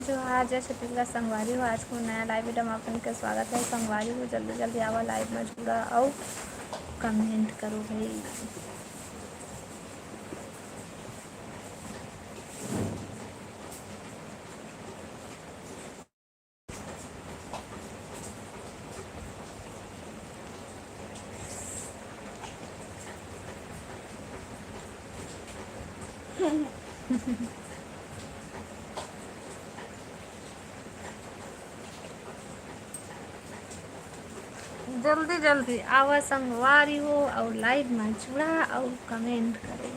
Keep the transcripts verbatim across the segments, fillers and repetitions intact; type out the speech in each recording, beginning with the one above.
जोहार, जय छत्तीसगढ़ संगवारी हो। आज को नया लाइव वीडियो में आप मन के स्वागत है। संगवारी हो, जल्दी जल्दी आवा लाइव में जुड़ा अउ कमेंट करो भाई। जल्दी जल्दी आवा संगवारी हो अउ लाइव में जुड़ा अउ कमेंट करो।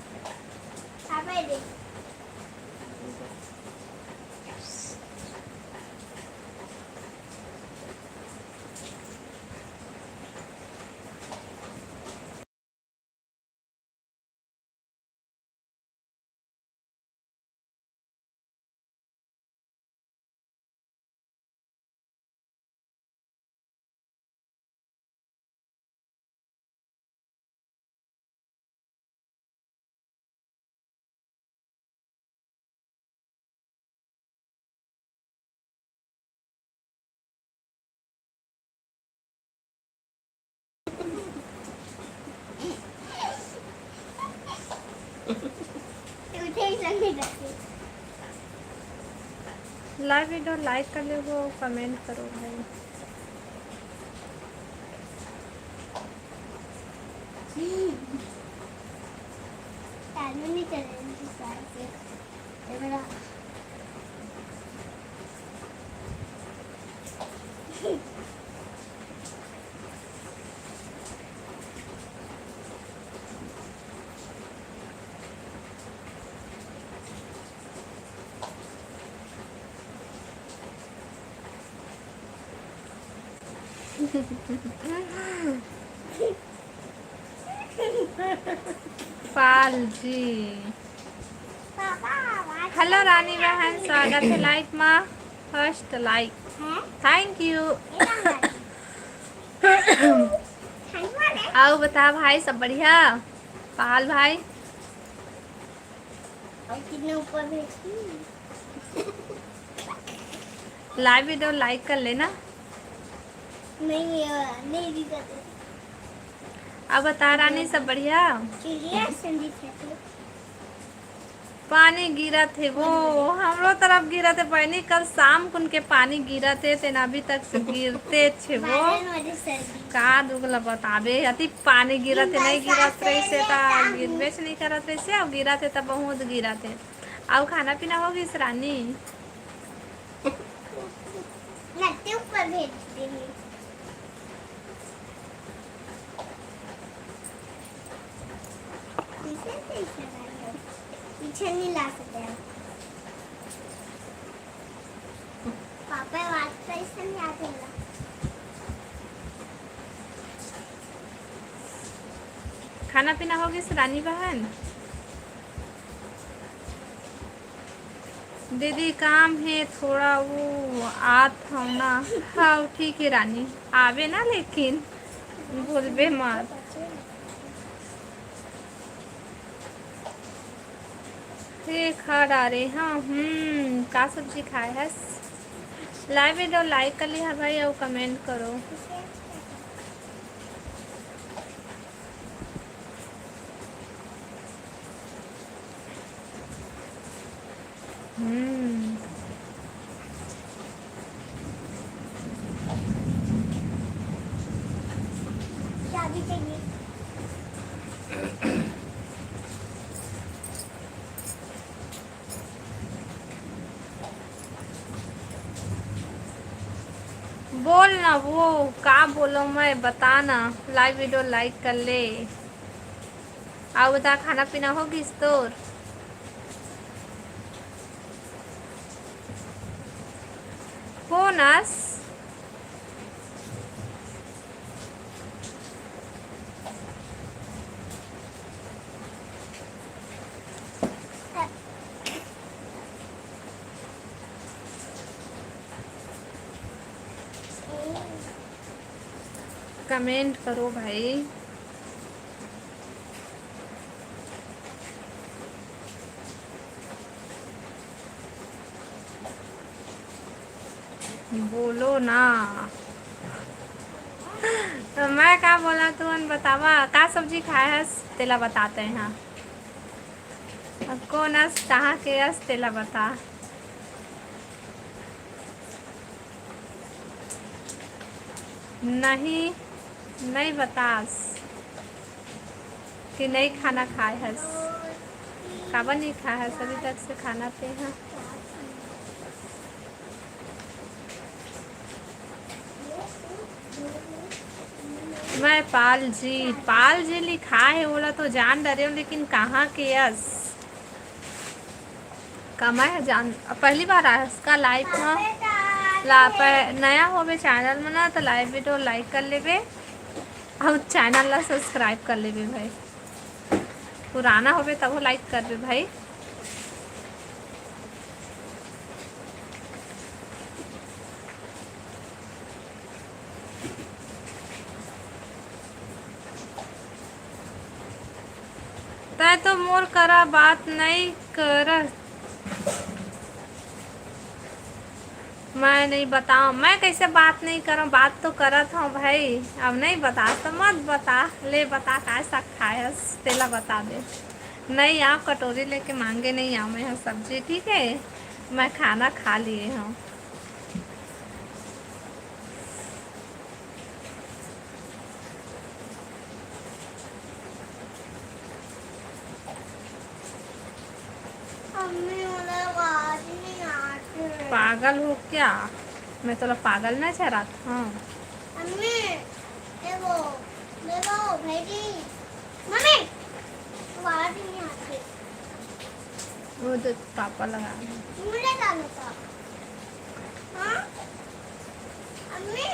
लाइव वीडियो लाइक कर लेवो, कमेंट करो भाई। चालू नहीं कर रहे हैं इस बार से। ये मेरा पाल जी। हेलो रानी बहन, स्वागत है लाइव मा। First like. Thank you. अउ बता भाई, सब बढ़िया? पाल भाई। और कितने ऊपर भेजती? लाइव वीडियो लाइक कर लेना। नहीं, ये नहीं दिखाते। अब बता रानी, सब बढ़िया? चिड़िया संदीप है तो। पानी गिरत हे वो, हमरो तरफ गिरत हे बहनी। कल शाम कुन के पानी गिरत हे, तेन अभी तक से गिरते छे वो। बादल वाली सर्दी। का दुगला बताबे, अति पानी गिरत हे, नहीं गिरत रहिसे त गिरबेच नहीं करत रहिसे, अउ गिरत हे त बहुत गिरत हे। अउ खाना पीना हो गिस रानी? नट्टे ऊपर भेज देंगे। पीछे नहीं ला सकते हम। पापा बात तो ऐसे नहीं आते हैं। खाना पीना हो गिस रानी बहन? दीदी, काम हे थोड़ा, वो आत हव ना। हाँ, ठीक है रानी, आवे ना, लेकिन भूलबे मत। हे खा डारे, हाँ, हम्म, का सब्जी खाए हस? लाइव वीडियो लाइक कर लिहा भाई, अउ कमेंट करो। हम्म। बोल ना, वो का बोलो मैं, बता ना, लाइव वीडियो लाइक कर ले। अउ बता, खाना पीना हो गिस तोर? कोन अस? कमेंट करो भाई। बोलो ना। तो मैं का बोला, तुमन बतावा, का सब्जी खाए हस, तेला बताते हैं। कोन अस, कहाँ के अस, तेला बता। नहीं, नहीं बतास कि नहीं खाना खाए हस। काबर नहीं खाए हस अभी तक से खाना ते ह? मैं पाल जी, पाल जी लिखाए हे, ओला तो जान डरे हूँ, लेकिन कहाँ के अस? का मैं ह जान, पहली बार आए हस का live म? ला, प-, नया होबे channel म ना, तो live video like कर लेबे, अउ channel ला subscribe कर लेबे भाई। पुराना होबे तभो like करबे भाई। तैं तो मोर करा बात नइ करस। मैं नहीं बताऊँ, मैं कैसे बात नहीं करूँ, बात तो करत हूँ भाई। अब नहीं बता तो मत बता, ले बता, काय साग खाए हस, तेला बता दे। नहीं आओ, कटोरी लेके मांगे नहीं आओ मैं ह सब्जी, ठीक है, मैं खाना खा लिए हूँ। मम्मी, मोला आवाज नहीं आती है। पागल हो क्या? मैं तोला पागल ना चरात हूँ। मम्मी, देखो, देखो, भाई जी। मम्मी, आवाज नहीं आती। वो तो पापा लगा रहे हैं। मुझे डालो तो। हाँ? मम्मी,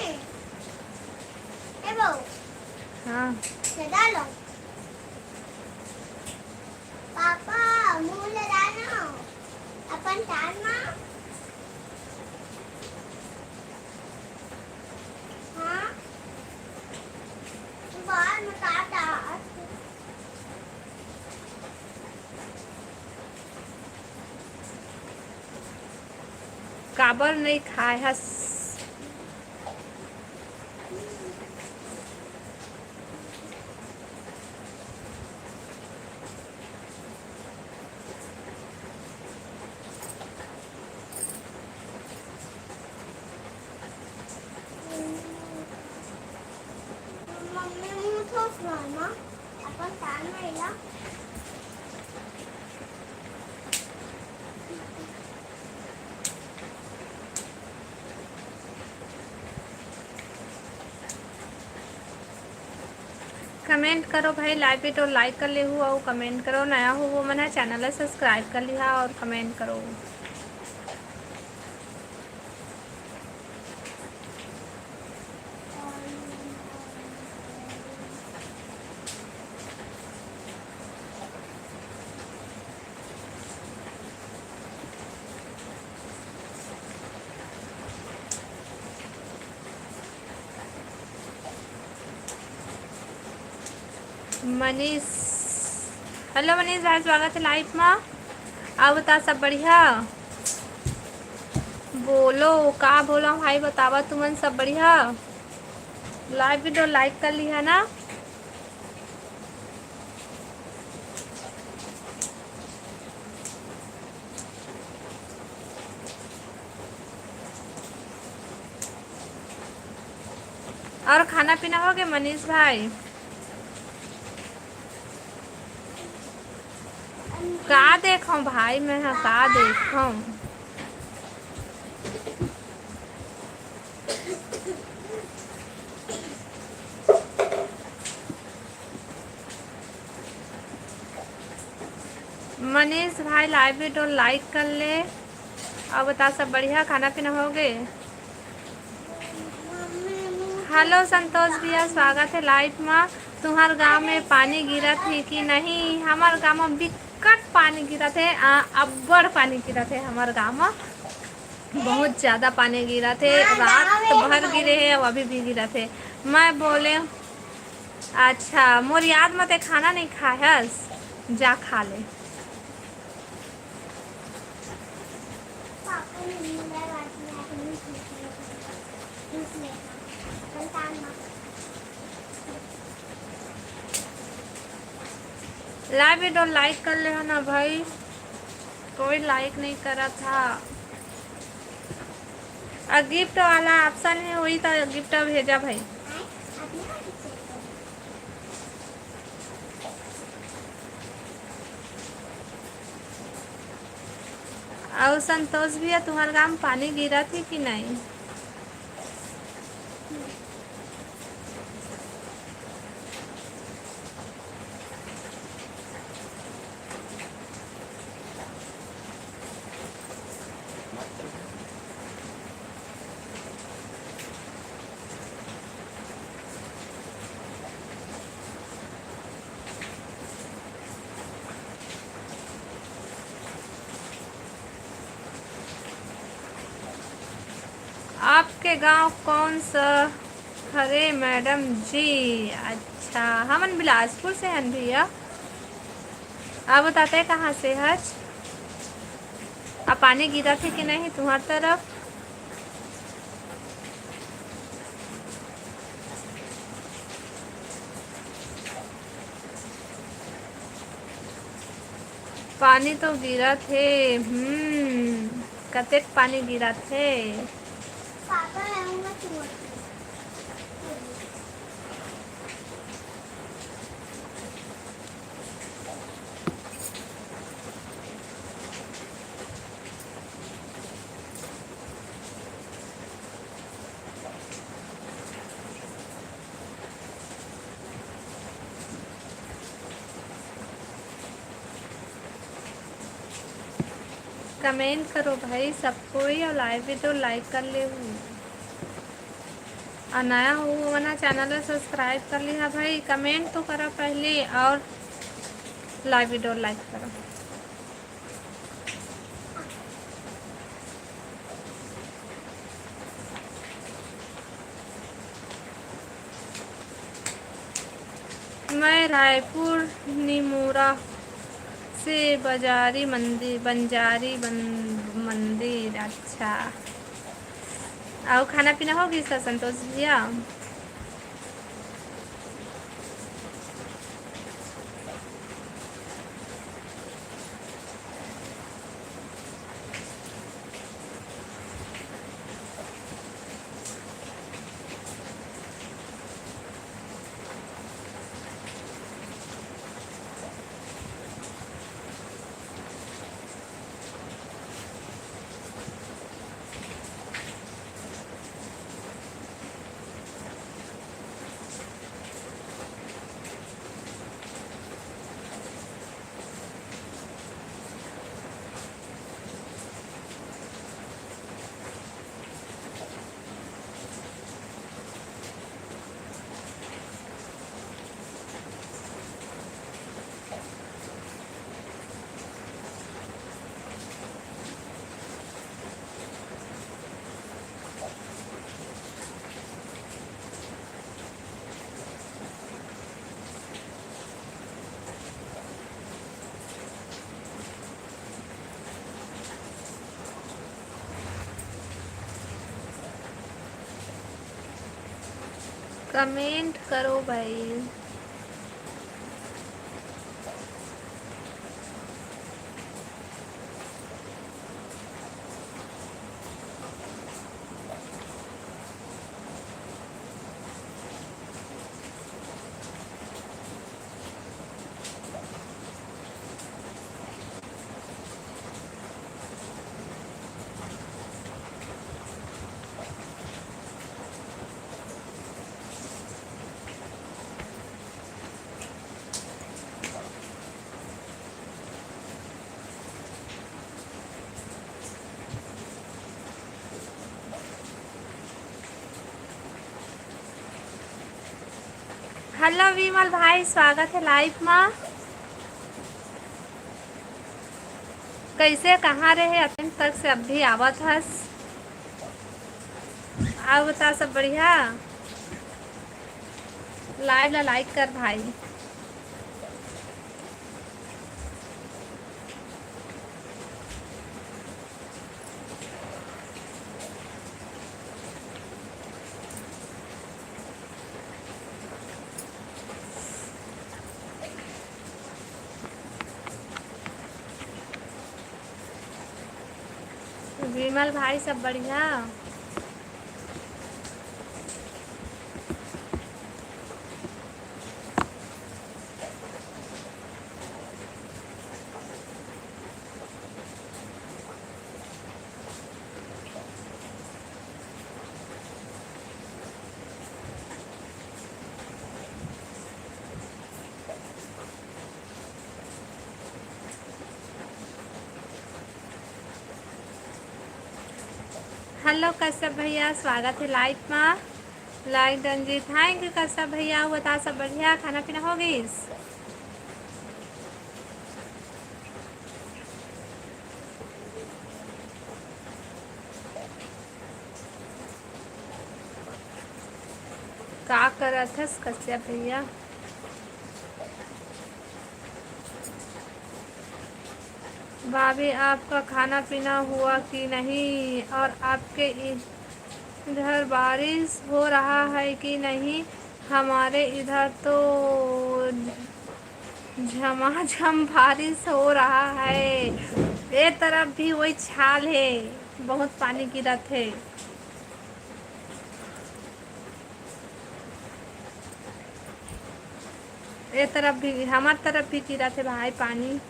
ए बहू। हाँ। ये डालो। पापा, मुंह लगा ना। अपन टाइम ना। हाँ? बाहर में काट आ। काबर नहीं खाए हस? मम्मी मुंह थोप ना, अपन कान में ला। Comment करो भाई, live video like कर लेहू अउ comment करो, नया हो वो मन ह channel ला subscribe कर लिहा अउ comment करो। मनीष, hello मनीष भाई, स्वागत है live मा। अउ बता, सब बढ़िया? बोलो, का बोला भाई, बतावा तुमन, सब बढ़िया? Live video like कर लिहा ना। अउ खाना पीना होगे मनीष भाई? का देखंव भाई, मैं ह का देखंव? मनीष भाई, live video like कर ले। अउ बता, सब बढ़िया, खाना पीना होगे? Hello संतोष भैया, स्वागत है live मा। तुम्हर गांव में पानी गिरत हे कि नहीं? हमर गांव में बिकट पानी गिरत हे, आ, अब्बड़ पानी गिरत हे हमर गांव में। बहुत ज्यादा पानी गिरत हे, रात भर गिरे हे, अउ अभी भी गिरत हे। मैं बोले, अच्छा, मोर याद म ते खाना नहीं खाए हस, जा खा ले। Live video like कर ले हो ना भाई, कोई like नहीं करत हा। आ gift वाला option है, वही तो gift भेजा भाई। अउ संतोष भैया, तुम्हारे गांव में पानी गिरा थी कि नहीं? आपके गांव कौन सा हरे मैडम जी? अच्छा, हमन बिलासपुर से हन भैया। आप बताते कहाँ से हच? आ पानी गिरा थे कि नहीं तुम्हार तरफ? पानी तो गिरा थे। हम्म, कतेक पानी गिरा थे। Comment करो भाई सब कोई, और live video like कर ले। और नया हो वो वाला channel ला subscribe कर लिहा भाई। Comment तो करा पहले और live video like करा। मैं रायपुर निमोरा से बजारी मंदिर, बंजारी बन-, मंदिर। अच्छा, अउ खाना पीना हो गई सा संतोष भैया? Comment करो भाई। Hello विमल भाई, स्वागत है live मा। कैसे, कहाँ रहे अतन तक से, अब भी आवत हस? अउ बता, सब बढ़िया? Live ला like कर भाई। विमल भाई, सब बढ़िया? हेलो कश्यप भैया, स्वागत है लाइव मा। लाइव डन जी, thank you कश्यप भैया। अउ बता, सब बढ़िया, खाना पीना हो गइस? का करत हस कश्यप भैया? भाभी, आपका खाना पीना हुआ कि नहीं? और आपके इधर बारिश हो रहा है कि नहीं? हमारे इधर तो झमाझम बारिश हो रहा है। ए तरफ भी वही हाल है, बहुत पानी गिरत है। ए तरफ भी, हमार तरफ भी गिरत है भाई पानी।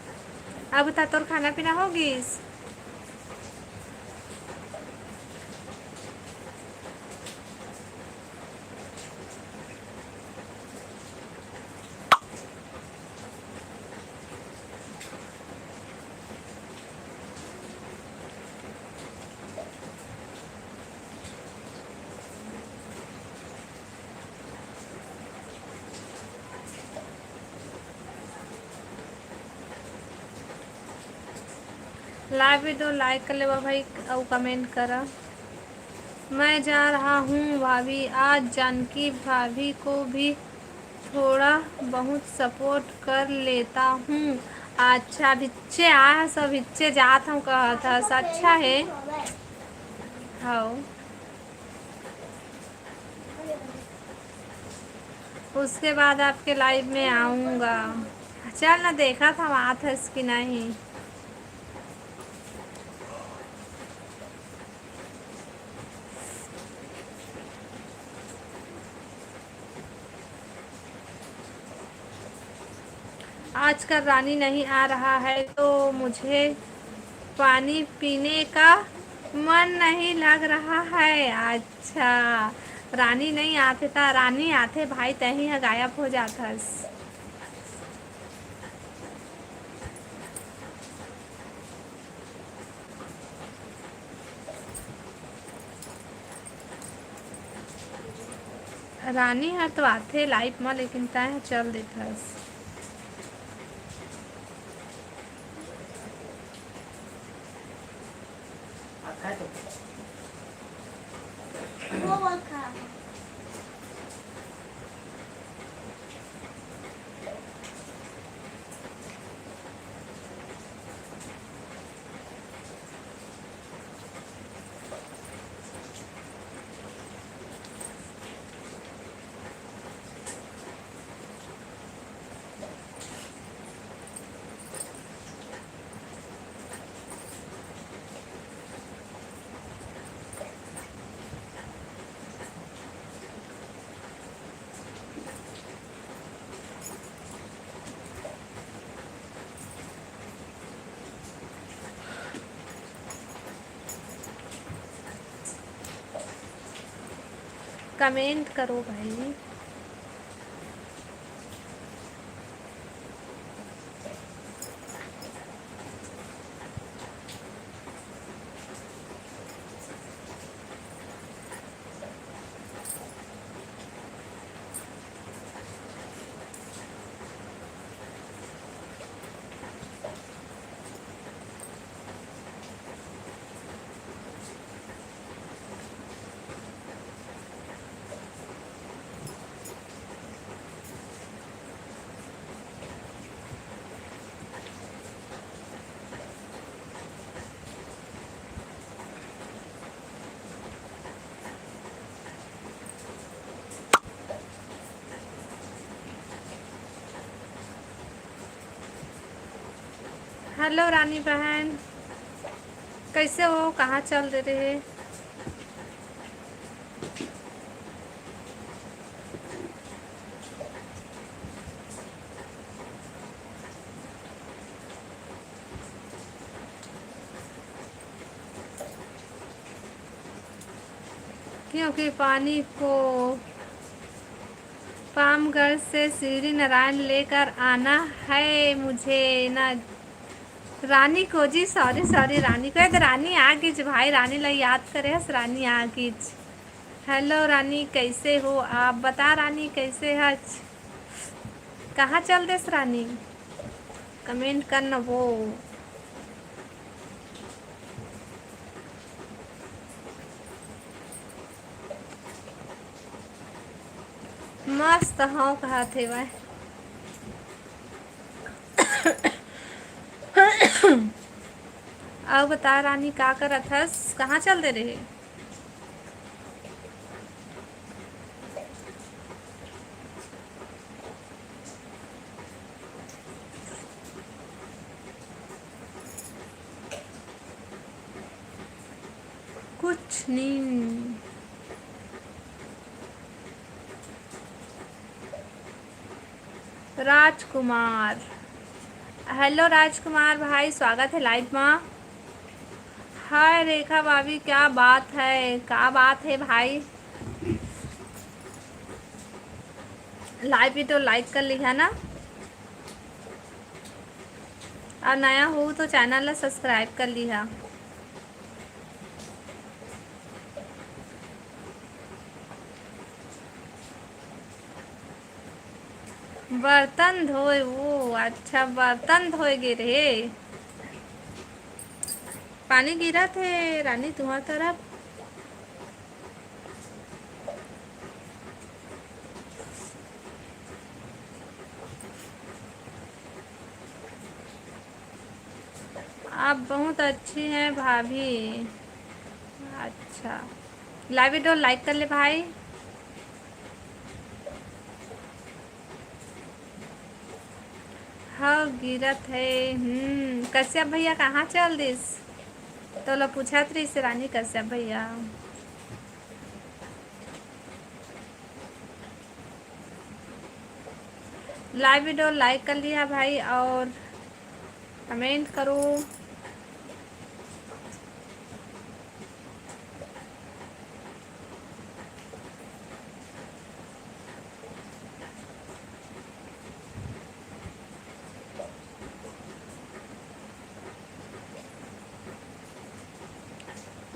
अब बता, तोर खाना पीना हो गइस? लाइव वीडियो लाइक कर लेवा भाई, अउ कमेंट करा। मैं जा रहा हूँ भाभी, आज जानकी भाभी को भी थोड़ा बहुत सपोर्ट कर लेता हूँ। अच्छा, भिच्चे आया सब, भिच्चे जात हूँ कहत हस, अच्छा है। हाँ, उसके बाद आपके लाइव में आऊँगा। चल ना, देखा था आत हस कि नहीं। आजकल रानी नहीं आ रहा है तो मुझे पानी पीने का मन नहीं लग रहा है। अच्छा, रानी नहीं आथे ता, रानी आथे भाई, तहीं ह गायब हो जाथस। रानी हर तो आथे लाइव म, लेकिन तैं ह चल देथस। कमेंट करो भाई। हेलो रानी बहन। कैसे हो, कहाँ चल दे रहे? क्योंकि पानी को पामगढ़ से श्री नारायण लेकर आना है मुझे ना। रानी को जी, सॉरी सॉरी रानी को, ए, रानी आ गिच भाई, रानी ला याद करे हस, रानी आ गिच। हेलो रानी, कैसे हो आप? बता रानी, कैसे हच? कहाँ चल देस रानी? कमेंट कर न वो। मस्त हव कहत हेवय। अउ बता रानी, का करत हस? कहाँ चल दे रहे? कुछ नहीं। राजकुमार, हेलो राजकुमार भाई, स्वागत है लाइव मा। हाय रेखा भाभी, क्या बात है, का बात है भाई? लाइव भी तो लाइक कर लिहा ना, अउ नया हो तो चैनल ला सब्सक्राइब कर लिहा। बर्तन धोए, ओ अच्छा, बर्तन धोए गे रहे। पानी गिरत हे रानी तुंहर तरफ? आप बहुत अच्छी हैं भाभी। अच्छा, लाइव वीडियो लाइक कर ले भाई। हाँ, गिरत है। हम्म, कश्यप भैया कहाँ चल दिस? तोला पूछत रहिस रानी कश्यप भैया। लाइव वीडियो लाइक कर लिहा भाई, अउ कमेंट करो।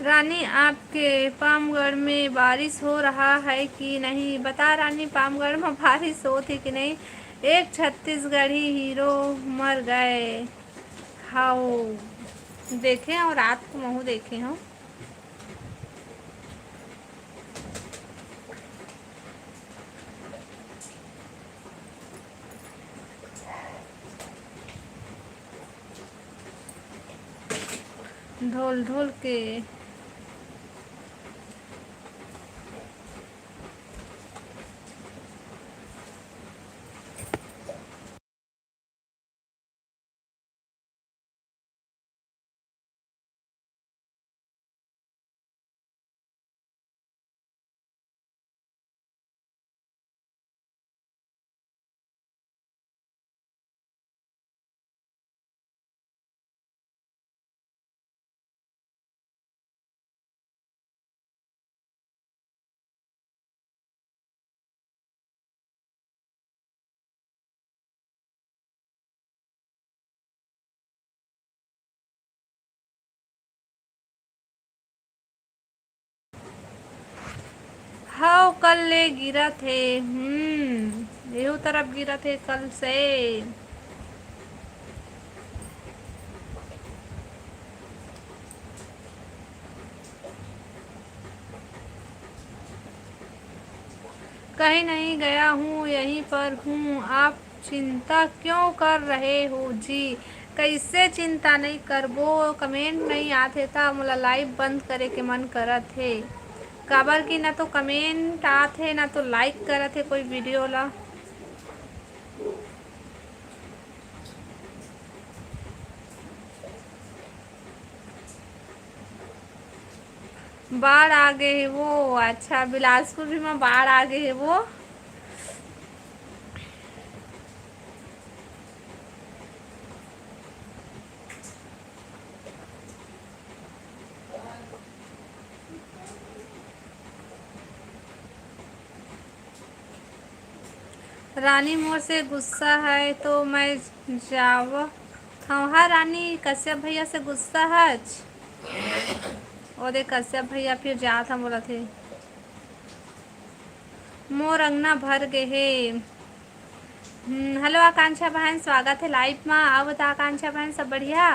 रानी, आपके पामगढ़ में बारिश हो रहा है कि नहीं? बता रानी, पामगढ़ में बारिश होत हे कि नहीं? एक छत्तीसगढ़ी हीरो मर गए। हाओ, देखे हंव, रात को महूं देखे हंव। ढोल ढोल के। हव, कल ले गिरत हे। हम्म, एहू तरफ गिरत हे कल से। कहीं नहीं गया हूँ, यहीं पर हूँ। आप चिंता क्यों कर रहे हो जी? कइसे चिंता नइ करबो? कमेंट नइ आत हे त मोला लाइव बंद करे के मन करत हे, काबर कि ना तो कमेंट आत हे, ना तो लाइक करत हे कोई वीडियो ला। बाढ़ आ गे हे वो। अच्छा, बिलासपुर भी म बाढ़ आ गे हे वो। रानी मोर से गुस्सा है तो मैं जाव हव। हाँ रानी, कश्यप भैया से गुस्सा हच। ओदे कश्यप भैया फिर जात हम बोलत हे। मोर अंगना भर गे हे। हम्म, हेलो आकांक्षा बहन, स्वागत है लाइव मा। अउ बता आकांक्षा बहन, सब बढ़िया?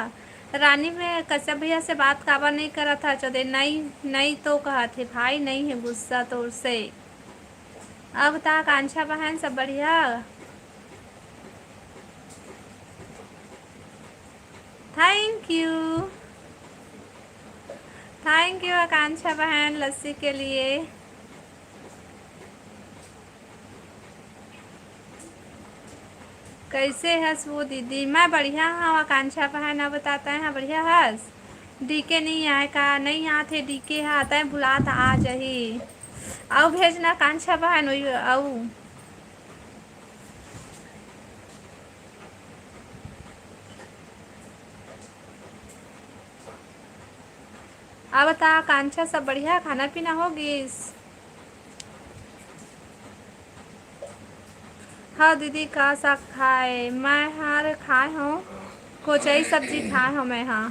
रानी में कश्यप भैया से बात काबर नहीं करत हच? ओदे नहीं, नहीं तो कहत हे भाई, नहीं है गुस्सा तोर से। अउ बता आकांक्षा बहन, सब बढ़िया? Thank you, thank you आकांक्षा बहन, लस्सी के लिए। कैसे हस वो दीदी? मैं बढ़िया हव आकांक्षा बहन, अब बता तैं ह बढ़िया हस? डीके नहीं आय का? नहीं आत हे डीके ह, तैं बुलात आ जाही। अउ भेजना आकांक्षा बहन, वही अउ। अब बता आकांक्षा, सब बढ़िया, खाना पीना हो गिस? हाँ दीदी, का साग खाए? मैं हर खाए हूँ, कोचई सब्जी खाए हूँ मैं। हाँ,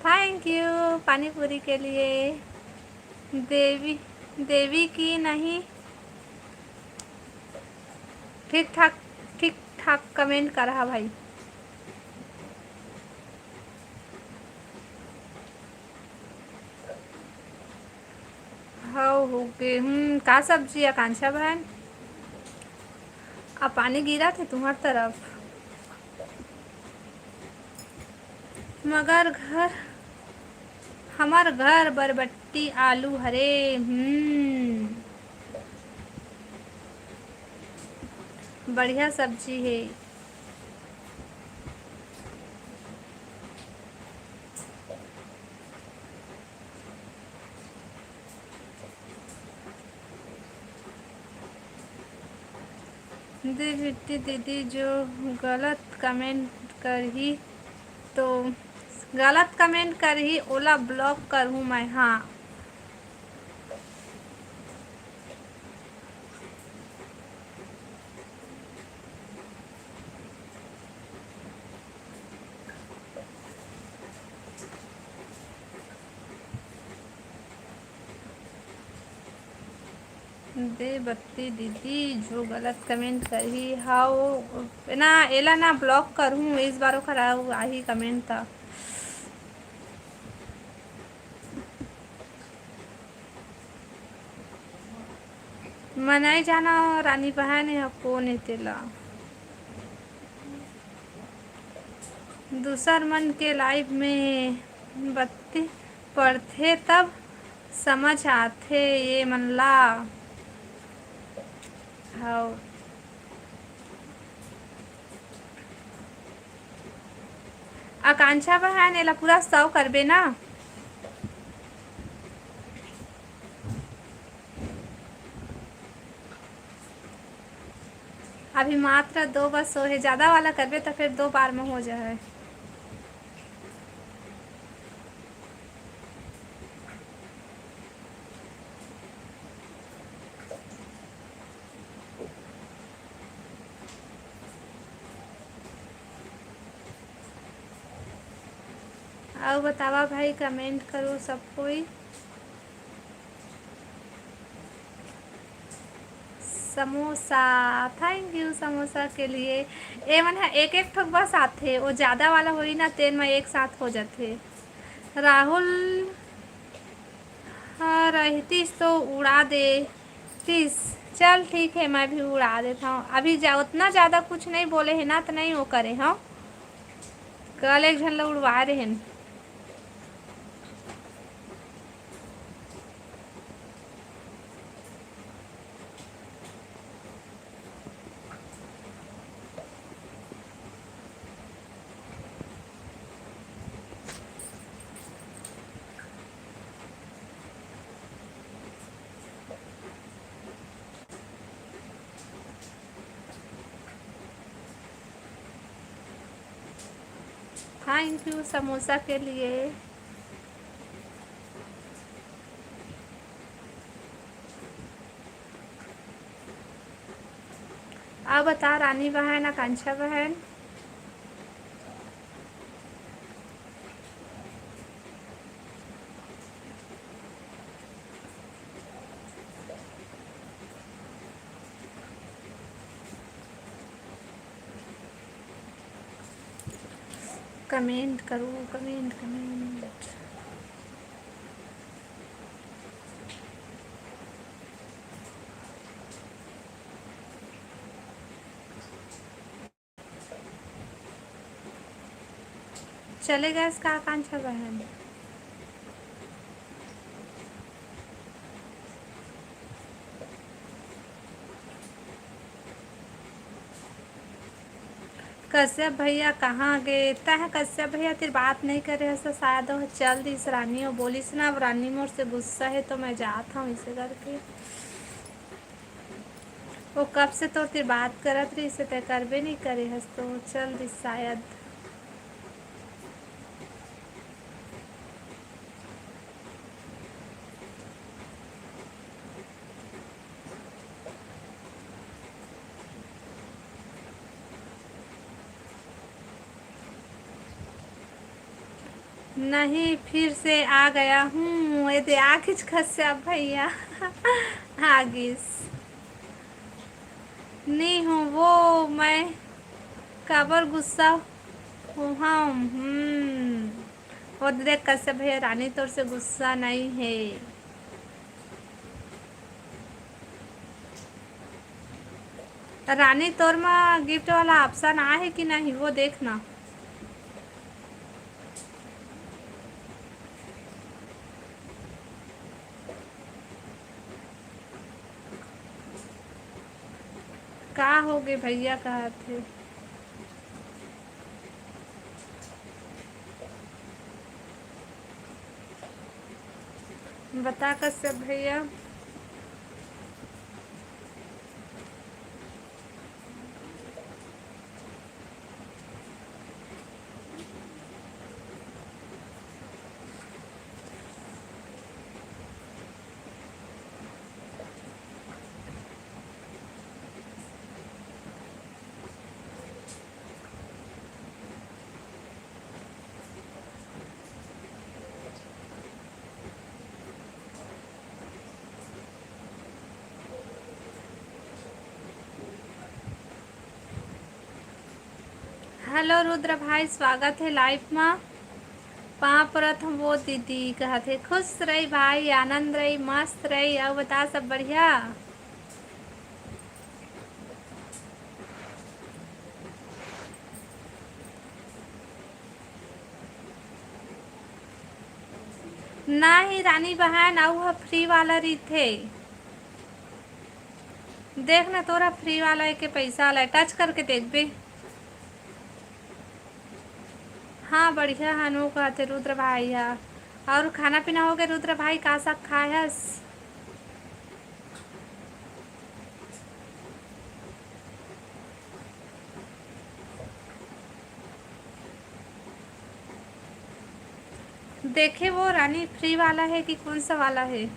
थैंक यू पानी पूरी के लिए। देवी, देवी की नहीं, ठीक ठाक, ठीक ठाक कमेंट कर हा भाई। हव, हो गे। हम्म, का सब्जी आकांक्षा बहन? अब पानी गिरत हे तुम्हर तरफ? मगर घर, हमर घर बरबट्टी आलू हरे। हम्म, बढ़िया सब्जी हे। दे बिट्टी दीदी, जो गलत कमेंट करही तो, गलत कमेंट करही ओला ब्लॉक करहूँ मैं। हाँ, दे बत्ती दीदी, जो गलत कमेंट करही, हाँ, वो ना, एला ना ब्लॉक करहूँ, इस बार ओखर आऊ, आही कमेंट त। मैं नहीं जाना रानी बहन, यह कौन है तेला? दूसर मन के लाइव में बत्ती पड़थे तब समझ आथे ये मन ला। हव। आकांक्षा बहन, एला पूरा सौ करबे ना? अभी मात्र दो बस सौ हे, ज्यादा वाला करबे त फिर दो बार में हो जाए। अउ बतावा भाई, कमेंट करो सब कोई। समोसा, थैंक यू समोसा के लिए। ए मन ह एक एक ठोक बस आथे, वो ज्यादा वाला होही ना, तेन म एक साथ हो जाथे। राहुल ह रहतीस तो उड़ा देतीस। चल ठीक है, मैं भी उड़ा देता हूँ। अभी जा, उतना ज्यादा कुछ नहीं बोले है ना, तो नहीं वो करे हूँ। कल एक झन ल उड़वा रहे हैं। Thank you समोसा के लिए। अब बता रानी बहन, आकांक्षा बहन। Comment करो, comment, comment। चले गए इसका आकांक्षा बहन। कश्यप भैया कहाँ गे? तह कश्यप भैया तिर बात नहीं करे हस, शायद वो चल दिस रानी, वो बोलिस ना, अब रानी मोर से गुस्सा है तो मैं जात हूँ, इसे करके। वो कब से तोर तिर बात करत रहिस, तय करबे नहीं करे हस, तो चल दिस शायद। नहीं, फिर से आ गया हूँ। ये दे आ खिच कश्यप भैया। आ गिस। नहीं हूँ वो, मैं काबर गुस्सा हूँ हम। हम्म। वो देख कश्यप भैया, रानी तोर से गुस्सा नहीं है। रानी तोर मा gift वाला option आहे कि नहीं, वो देखना। का होगे भैया, कहत हे। बता कश्यप भैया। Hello रुद्र भाई, स्वागत हे live मा। पाँव परत हूँ वो दीदी, कहत हे खुश रही भाई, आनंद रही, मस्त रही। अउ बता, सब बढ़िया? नाही रानी बहन, अउ ह free वाला रहिथे। देख ना, तोरा free वाला एके पैसा वाला touch करके देखबे। हाँ, बढ़िया हन, वो कहते रुद्र भाई ह। अउ खाना पीना होगे रुद्र भाई, का साग खाए हस? देखे वो रानी, free वाला हे कि कौन सा वाला हे?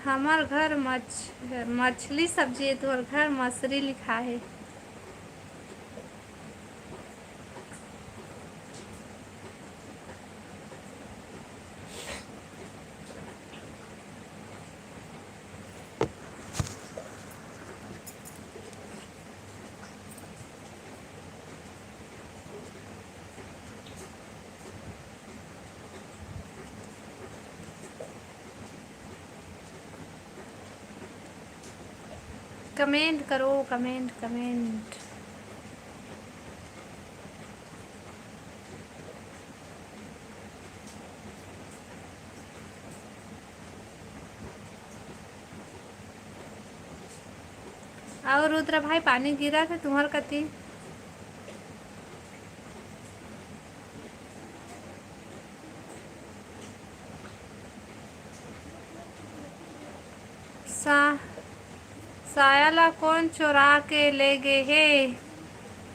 हमर घर मछ-, मछली सब्जी हे, तोहर घर मछरी लिखा हे। Comment करो, comment, comment। अउ रुद्र भाई, पानी गिरत हे तुम्हर कती? सा-, साया ला कोन चोरा के ले गे हे?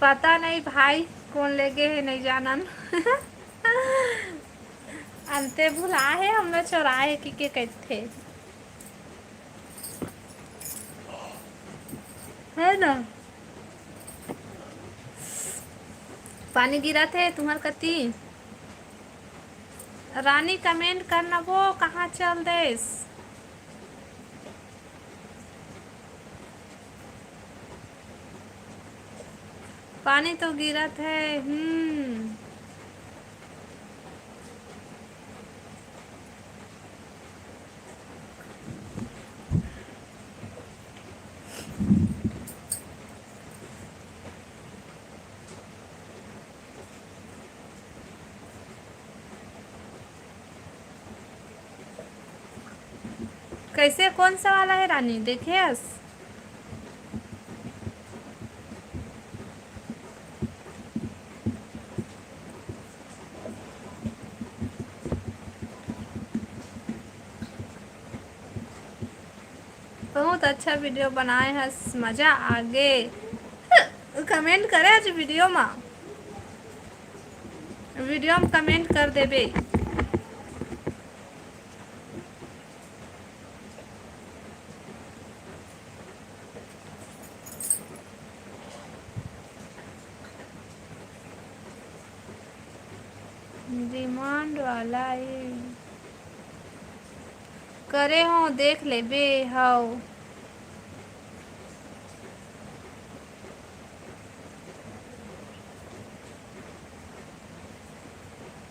पता नहीं भाई, कोन ले गे हे, नहीं जानन। अंते भुला हे, हमला चोरा हे कि के कहिथे, है ना? पानी गिरत हे तुम्हर कती? रानी comment करना वो कहाँ चल देस? पानी तो गिरत है। हम्म। कैसे, कौन सा वाला है रानी, देखे हस? बहुत अच्छा video बनाए हस, मजा आ गे। Comment करे आज video मा, video में comment कर देबे। Demand वाला ये करे हो, देख लेबे हव।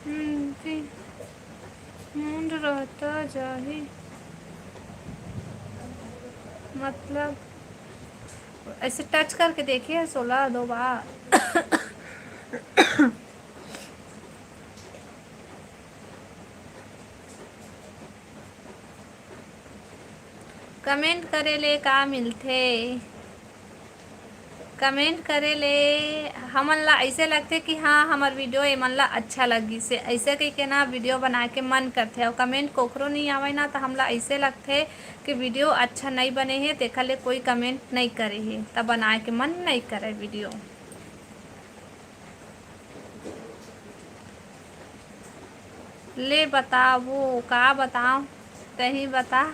हम्म, जी। मुंड रहता जाही। मतलब, ऐसे touch करके देखिए, सोलह दो बार। Comment करे ले का मिलथे? Comment करे ले हमन ला ऐसे लगथे कि हाँ, हमर video एमन ला अच्छा लगिस हे, ऐसे कहिके ना video बनाए के मन करथे। अउ comment कोखरो नहीं आवय ना, त हमला ऐसे लगथे कि video अच्छा नहीं बने हे, तेखर ले कोई comment नहीं करे हे, त बनाए के मन नहीं करे video। ले बता, वो का बताओ, तही बता।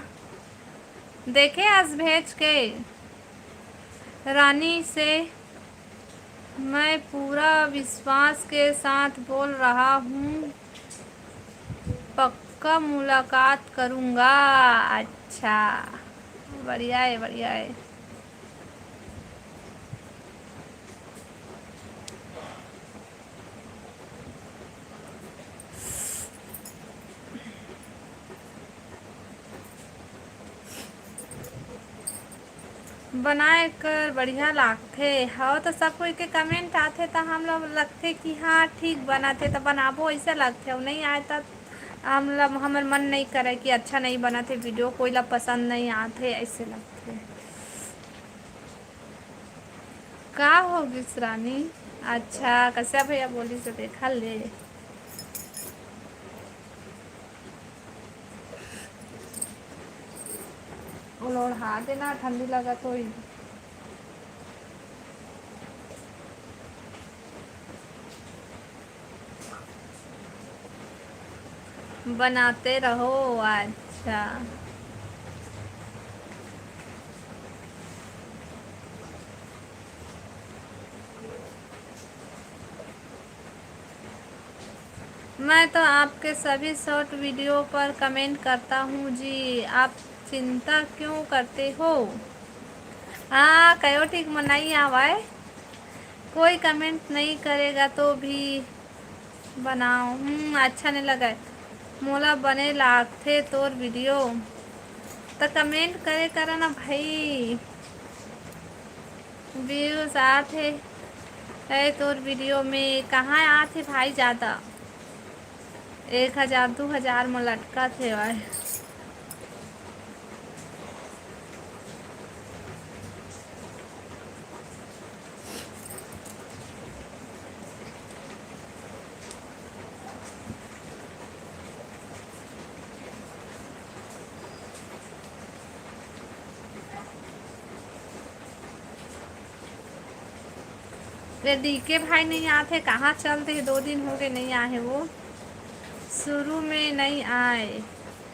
देखे अस भेज के रानी से, मैं पूरा विश्वास के साथ बोल रहा हूँ, पक्का मुलाकात करूँगा। अच्छा, बढ़िया है, बढ़िया है। बनाए कर बढ़िया लागथे। हव, तो सब कोई के comment आथे, त हम लोग लगथे कि हाँ, ठीक बनत हे, त बनाबो, ऐसे लगथे। अउ नहीं आए, त हम लोग, हमर मन नहीं करे कि अच्छा नहीं बनत हे video, कोई ला पसंद नहीं आथे, ऐसे लगथे। का होगिस रानी? अच्छा, कश्यप भैया बोलिस हे, देखा ले। ओला ओढ़ा देना, ठंडी लगत होही। बनाते रहो। अच्छा, मैं तो आपके सभी short video पर comment करता हूँ जी, आप चिंता क्यों करते हो? हाँ, कयो ठीक म नहीं आवाए, कोई comment नहीं करेगा तो भी बनाओ। हम्म, अच्छा नहीं लगा, मोला बने लागथे तोर video, त comment करे करा ना भाई। Views आत हे, ए तोर video में कहाँ आत हे भाई ज़्यादा? एक हजार, दू हजार म लटकत हे भाई। अरे डीके भाई नहीं आते, कहाँ चल दे? दो दिन हो गए नहीं आए वो। शुरू में नहीं आए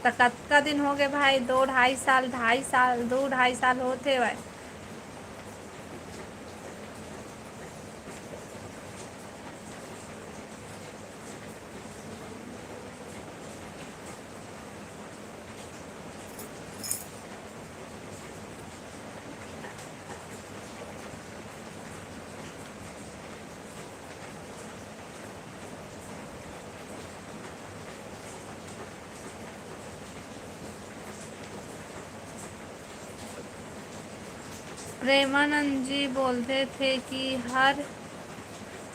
तो कतका दिन हो गए भाई? दो ढाई साल, ढाई साल, दो ढाई साल होते भाई। प्रेमानंद जी बोलते थे कि हर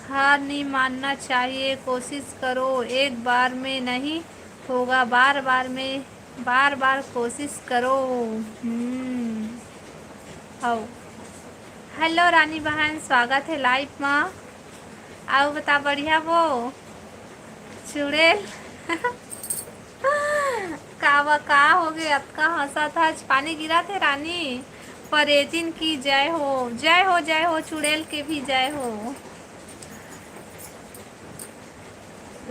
हार नहीं मानना चाहिए, कोशिश करो, एक बार में नहीं होगा, बार बार में, बार बार कोशिश करो। हम्म। हौ। हेलो रानी बहन, स्वागत है लाइव मा। आउ बता, बढ़िया वो चुड़ैल? का बा, का हो गए? अतका हंसत हच। पानी गिरा थे रानी? परेतिन की जय हो, जय हो, जय हो, चुड़ैल के भी जय हो।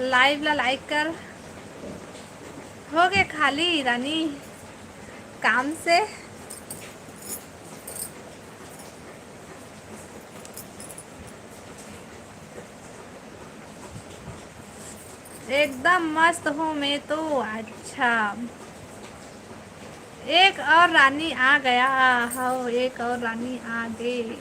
लाइव ला लाइक कर। हो गए खाली रानी काम से। एकदम मस्त हूँ मैं तो। अच्छा, एक और रानी आ गया। हो, एक और रानी आ गई।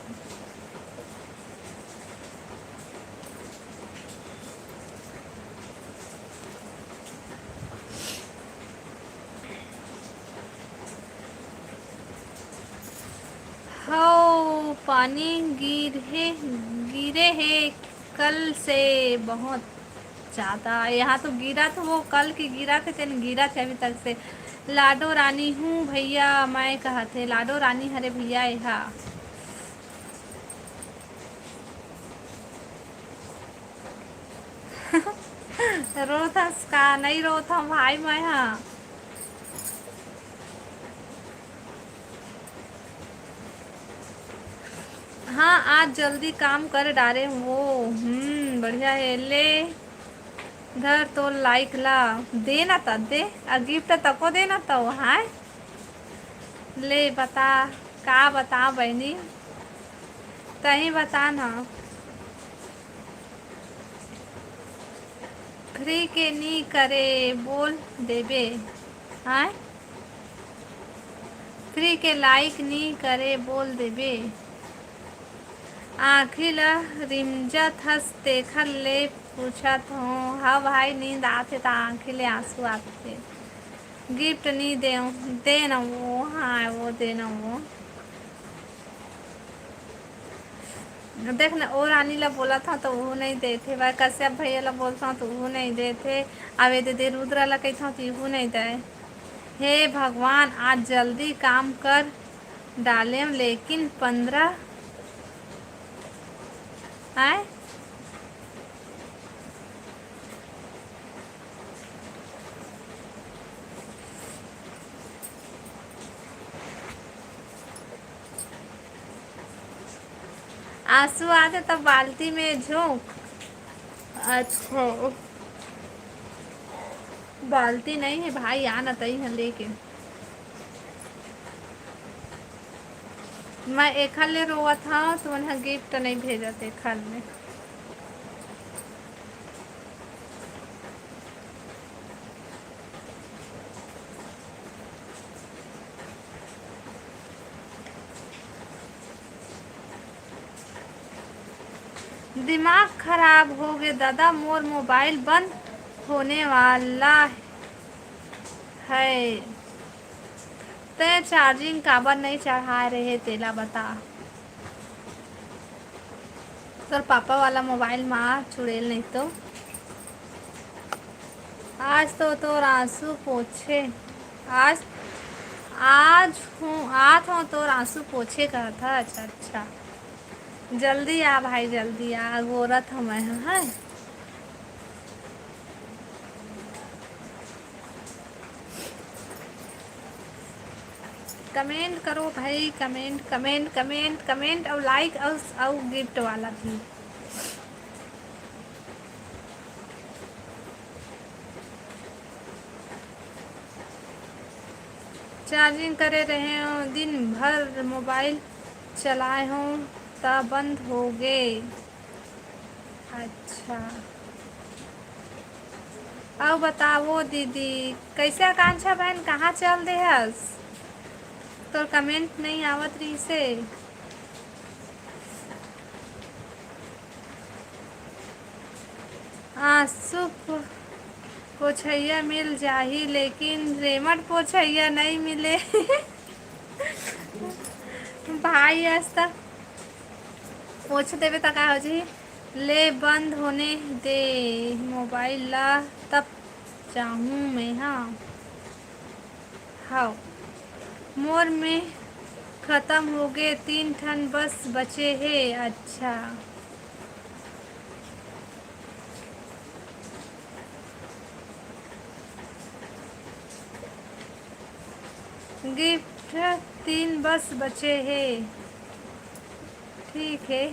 हौ, पानी गिरे, गिरे हे कल से बहुत ज़्यादा। यहाँ तो गिरा था, वो कल के गिरा थे, तेन गिरा थे अभी तक से। लाडो रानी हूँ भैया मैं, कहा थे लाडो रानी हरे भैया यहाँ। रोथस का? नहीं रोथम भाई मैं, हाँ। हाँ, आज जल्दी काम कर डारे हो। हम्म, बढ़िया है। ले धर तो लाइक ला, दे ना त दे, आ गिफ्ट तको दे ना तो। हाँ, ले बता, का बता बहनी, तही बता ना। फ्री के नी करे बोल देबे, हाँ, फ्री के लाइक नी करे बोल देबे। आँखी ल रिमजत हस तेखर ले पूछत हों। हाँ भाई, नींद आथे त आँखी ले आंसू आथे। गिफ्ट नी दे, दे न वो, हाँ वो दे न वो। देख न, ओ रानी ला बोलत हव त उहू नहीं देथे, भाई कश्यप भैया ला बोलत हव त उहू नहीं देथे। अब ये दे, दे रुद्रा ला कहिथव त इहू नहीं दे। हे भगवान, आज जल्दी काम कर डालेम, लेकिन पंद्रह आए। आंसू आथे त बाल्टी में झोंक। अच्छा, बाल्टी नहीं है भाई, आ न तई ह लेके। मैं एखर ले रोवत हव, तुमन ह गिफ्ट नहीं भेजत एखर ले। दिमाग खराब हो गे दादा, मोर मोबाइल बंद होने वाला है। तैं चार्जिंग काबर नई चढ़ाए रहे, तेला बता। तोर पापा वाला मोबाइल मा चुड़ैल नहीं तो। आज तो तोर आंसू पोछे, आज, आज हूँ, आत हूँ तोर आंसू पोछे कहत ह। अच्छा, अच्छा, जल्दी आ भाई, जल्दी आ, अगोरत हूँ मैं ह, हैं? कमेंट करो भाई, कमेंट, कमेंट, कमेंट, कमेंट अउ लाइक अउ, अउ गिफ्ट वाला भी। चार्जिंग करे रहे हो, दिन भर मोबाइल चलाए हो, त बंद हो गे। अच्छा, अउ बताओ दीदी, कैसे आकांक्षा बहन, कहाँ चल दे हस? तोर कमेंट नहीं आवत रहिसे। आंसू पो-, पोछइया मिल जाही, लेकिन रेमट पोछइया नहीं मिले। भाई, आज तक पोछ देबे त का हो जाही? ले, बंद होने दे मोबाइल ला, तब जाहूं मैं। हाँ, हव, मोर में खतम होगे, तीन ठन बस बचे हे। अच्छा, गिफ्ट तीन बस बचे हे। ठीक है।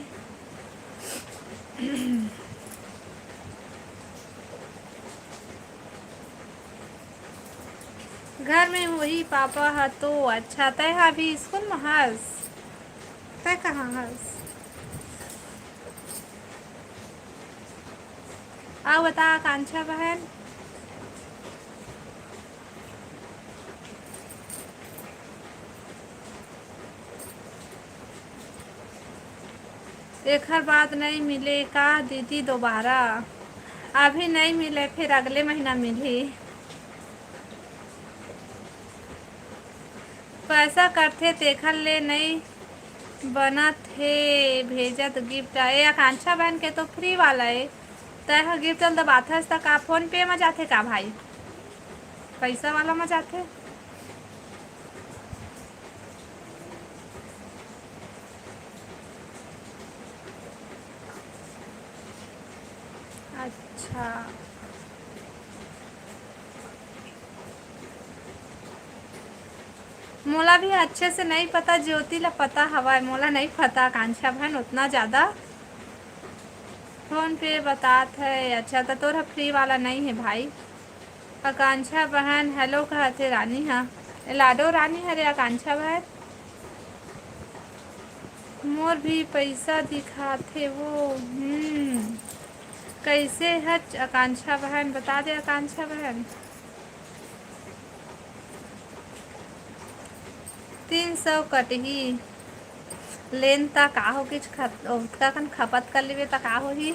घर में होही पापा ह तो। अच्छा, तय ह अभी स्कूल में हस? तय कहाँ हस? अउ बता आकांक्षा बहन। एखर बाद नहीं मिले का दीदी दोबारा? अभी नहीं मिले, फिर अगले महीना मिलही। पैसा कटथे तेखर ले नहीं बनत हे भेजत गिफ्ट। ए आकांक्षा बहन के तो फ्री वाला ए, तय ह गिफ्ट ल दबाथस त का फोन पे म जाथे का भाई? पैसा वाला म जाथे। अच्छा, मोला भी अच्छे से नहीं पता, ज्योति ला पता हवय, मोला नहीं पता आकांक्षा बहन उतना ज्यादा। फोन पे बतात है। अच्छा, त तोर ह फ्री वाला नहीं है भाई। आकांक्षा बहन हेलो कहत हे रानी ह। ए लाडो रानी हरे आकांक्षा बहन। मोर भी पैसा दिखाथे वो। हम्म, कैसे हच आकांक्षा बहन, बता दे आकांक्षा बहन। तीन सौ कटही। लेन त का होगिस, खत-, ओतका कन खपत कर लेबे त का होही?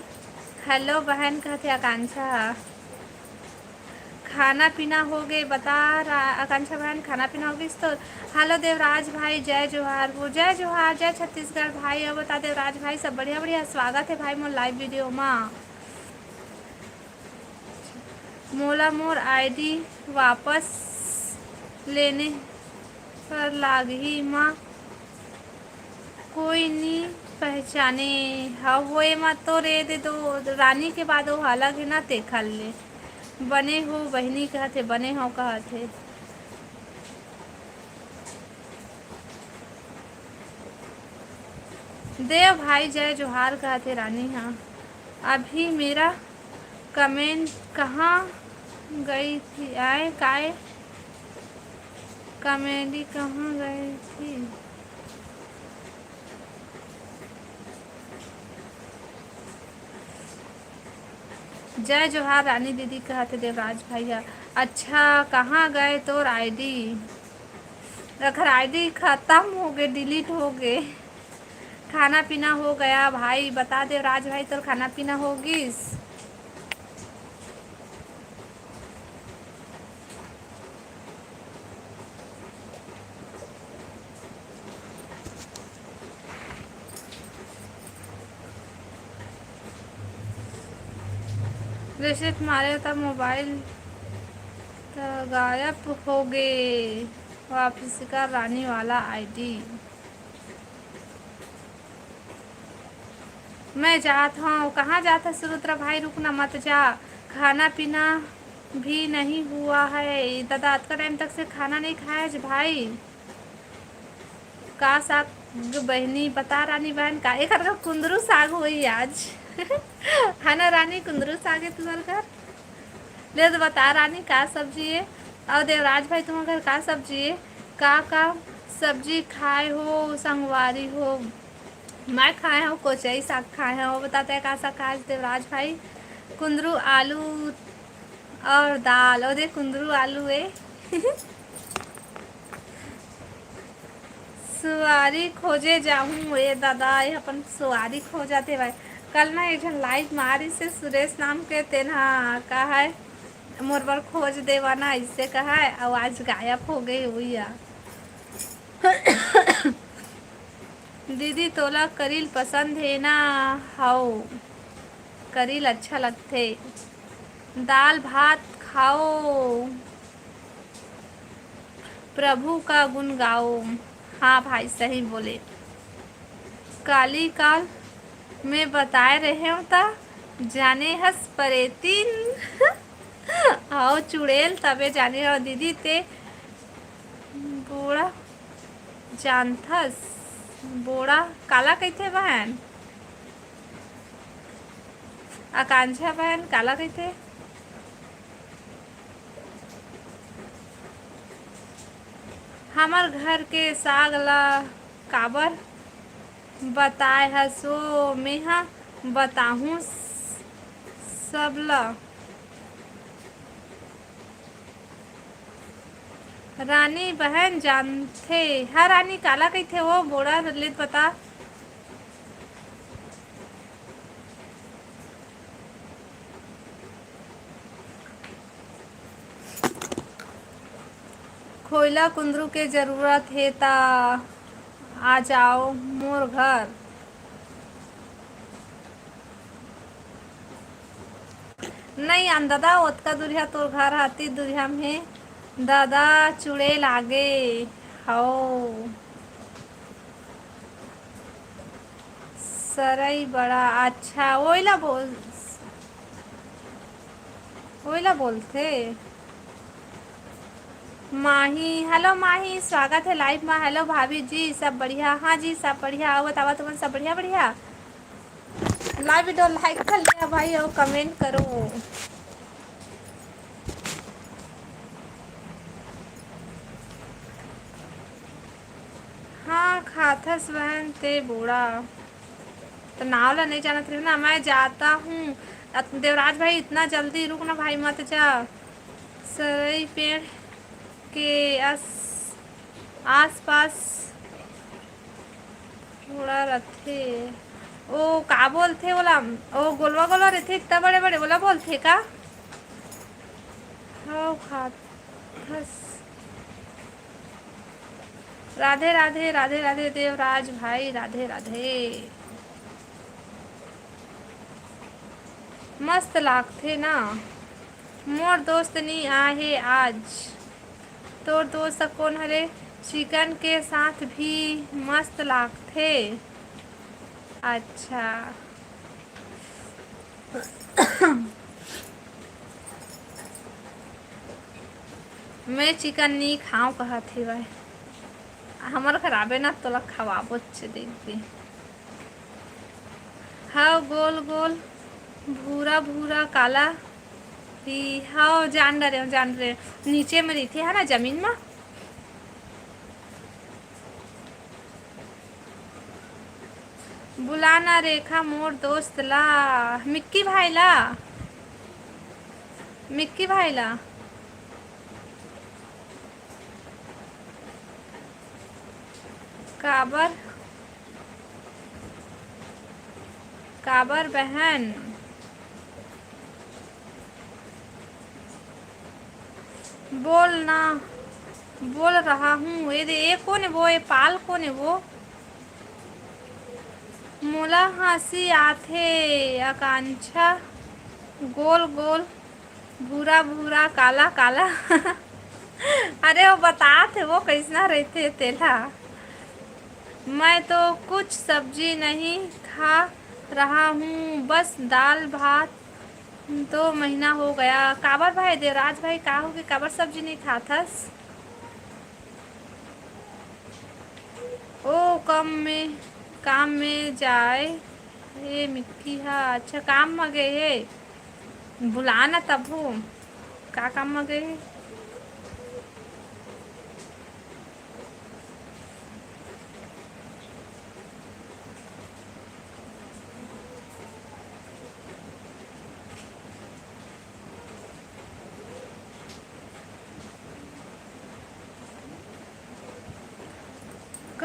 हेलो बहन, कहथे आकांक्षा ह। खाना पीना हो गे, बता रा-, आकांक्षा बहन, खाना पीना हो गिस तो? हेलो देवराज भाई, जय जोहार। वो जय जोहार, जय छत्तीसगढ़ भाई। अउ बता देवराज भाई, सब बढ़िया, बढ़िया, स्वागत है भाई मोर लाइव वीडियो मा। मोला मोर आईडी वापस लेने पर लागही मा कोई नी पहचाने। हव, वो एमा तो रे दे दो रानी के बाद वो अलग है ना, तेखर ले। बने हो बहिनी कहत हे, बने हो कहत हे। देव भाई जय जोहार कहत हे रानी ह। अभी मेरा कमेंट कहाँ गई थी? आए काय कमेंट कहाँ गई थी? जय जोहार रानी दीदी, कहत हे देवराज भाई ह। अच्छा, कहाँ गए तोर आईडी? एखर आईडी खत्म हो गे, डिलीट हो गे। खाना पीना हो गया भाई, बता देवराज भाई, तोर खाना पीना हो गिस? रिसेट मारे त मोबाइल त गायब हो गे। वापस कर रानी वाला आईडी। मैं जात हौं। कहाँ जात हस रुद्रा भाई? रुकना मत जा, खाना पीना भी नहीं हुआ है। दादा, अतका टाइम तक से खाना नहीं खाया है भाई। का साग बहिनी? बता रानी बहन, का एकर का कुंदरू साग होई आज? है ना रानी, कुंदरू साग है तुम्हारे घर? ले तो बता रानी, का सब्जी है? और देवराज भाई, तुम्हारे घर का सब्जी है? का का सब्जी खाए हो संगवारी हो? मैं खाए हूँ कोचई साग खाए हूँ। वो बताते हैं का साग खाए देवराज भाई? कुंदरू आलू और दाल। और देख कुंदरू आलू है। सुवारी खोजे जाहूँ ए दादा, ये अपन सुवारी खोजत हे भाई। कल ना एक झन लाइव मारिस हे सुरेश नाम के, तेन हा कहा है मोर बर खोज देवा ना, ऐसे कहा है, और आज गायब हो गई हुई है। दीदी तोला करील पसंद हे ना? हव, करील अच्छा लगथे। दाल भात खाओ, प्रभु का गुण गाओ। हाँ भाई, सही बोले। काली काल में बताए रहे हो ता जाने हस परेतिन। आओ चुड़ैल, तबे जाने हो दीदी ते बोड़ा जानथस। बोड़ा काला कहिथे बहन? आकांक्षा बहन काला कहिथे? हमर घर के साग ला काबर बताए हस ओ, मेहा बताहूँ सबला। रानी बहन जानथे। हाँ रानी, काला कहिथे वो बोड़ा ले बता। खोइला कुंदरू के जरूरत हे ता आ जाओ मोर घर। नहीं आन दादा, ओतका दुरिहा तोर घर हाथी दुरिहा में हे दादा, चुड़ैल आगे। हौ सरई बड़ा अच्छा, ओइला बोल, ओइला बोलथे। माही, हेलो माही, स्वागत है लाइव मा। हेलो भाभी जी, सब बढ़िया? हाँ जी, सब बढ़िया। आओ बतावा तुमन सब बढ़िया, बढ़िया। लाइव वीडियो लाइक कर लिया भाई और कमेंट करो। हाँ खाथस बहन ते बोड़ा। तो नाव ला नहीं जानत रहे ना, मैं जाता हूँ। अत-, देवराज भाई इतना जल्दी रुक ना भाई, मत जा। सरई पेड़ के आस, आसपास थोड़ा रथे। ओ का बोलथे ओला? ओ गोलवा गोलवा रथे, इतना बड़े बड़े, ओला बोलथे का? हव खाथस। राधे राधे, राधे राधे देवराज भाई, राधे राधे। मस्त लागथे ना। मोर दोस्त नी आए हे आज। तोर दोस्त कोन हरे? चिकन के साथ भी मस्त लागथे। अच्छा। मैं चिकन नी खाव कहत हेवय। हमर घर आबे ना, तोला खवाबोच दीदी। हव गोल गोल भूरा भूरा काला ही। हव जान डरे, जान डरे। नीचे में रहिथे है ना जमीन में। बुलाना रेखा मोर दोस्त ला, मिक्की भाई ला, मिक्की भाई ला। काबर, काबर बहन? बोल ना, बोल रहा हूँ। ये दे, ये कोन है वो? ये पाल कोन है वो? मोला हंसी आथे आकांक्षा, गोल गोल, भूरा भूरा, काला काला। अरे वो बतात हे वो कैसना रहथे तेला। मैं तो कुछ सब्जी नहीं खा रहा हूँ, बस दाल भात। दो महीना हो गया। काबर भाई देवराज भाई, का होगे, काबर सब्जी नहीं खाथस? ओ कम में, काम में जाए। ए मिक्की हा अच्छा काम म गए हे, बुला ना तभो। का काम म गए हे?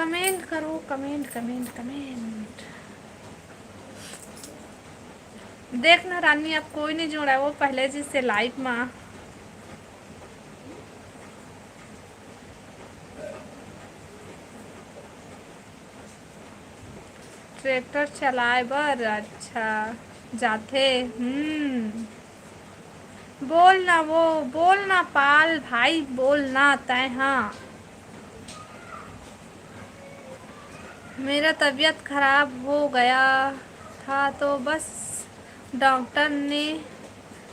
कमेंट करो, कमेंट, कमेंट, कमेंट। देख ना रानी, अब कोई नहीं जुड़ा है, वो पहले जिससे लाइव में। ट्रैक्टर चलाए बर अच्छा जाथे। हम्म। बोल ना वो, बोल ना पाल भाई, बोल ना तैं, हाँ। मेरा तबीयत खराब हो गया था तो बस डॉक्टर ने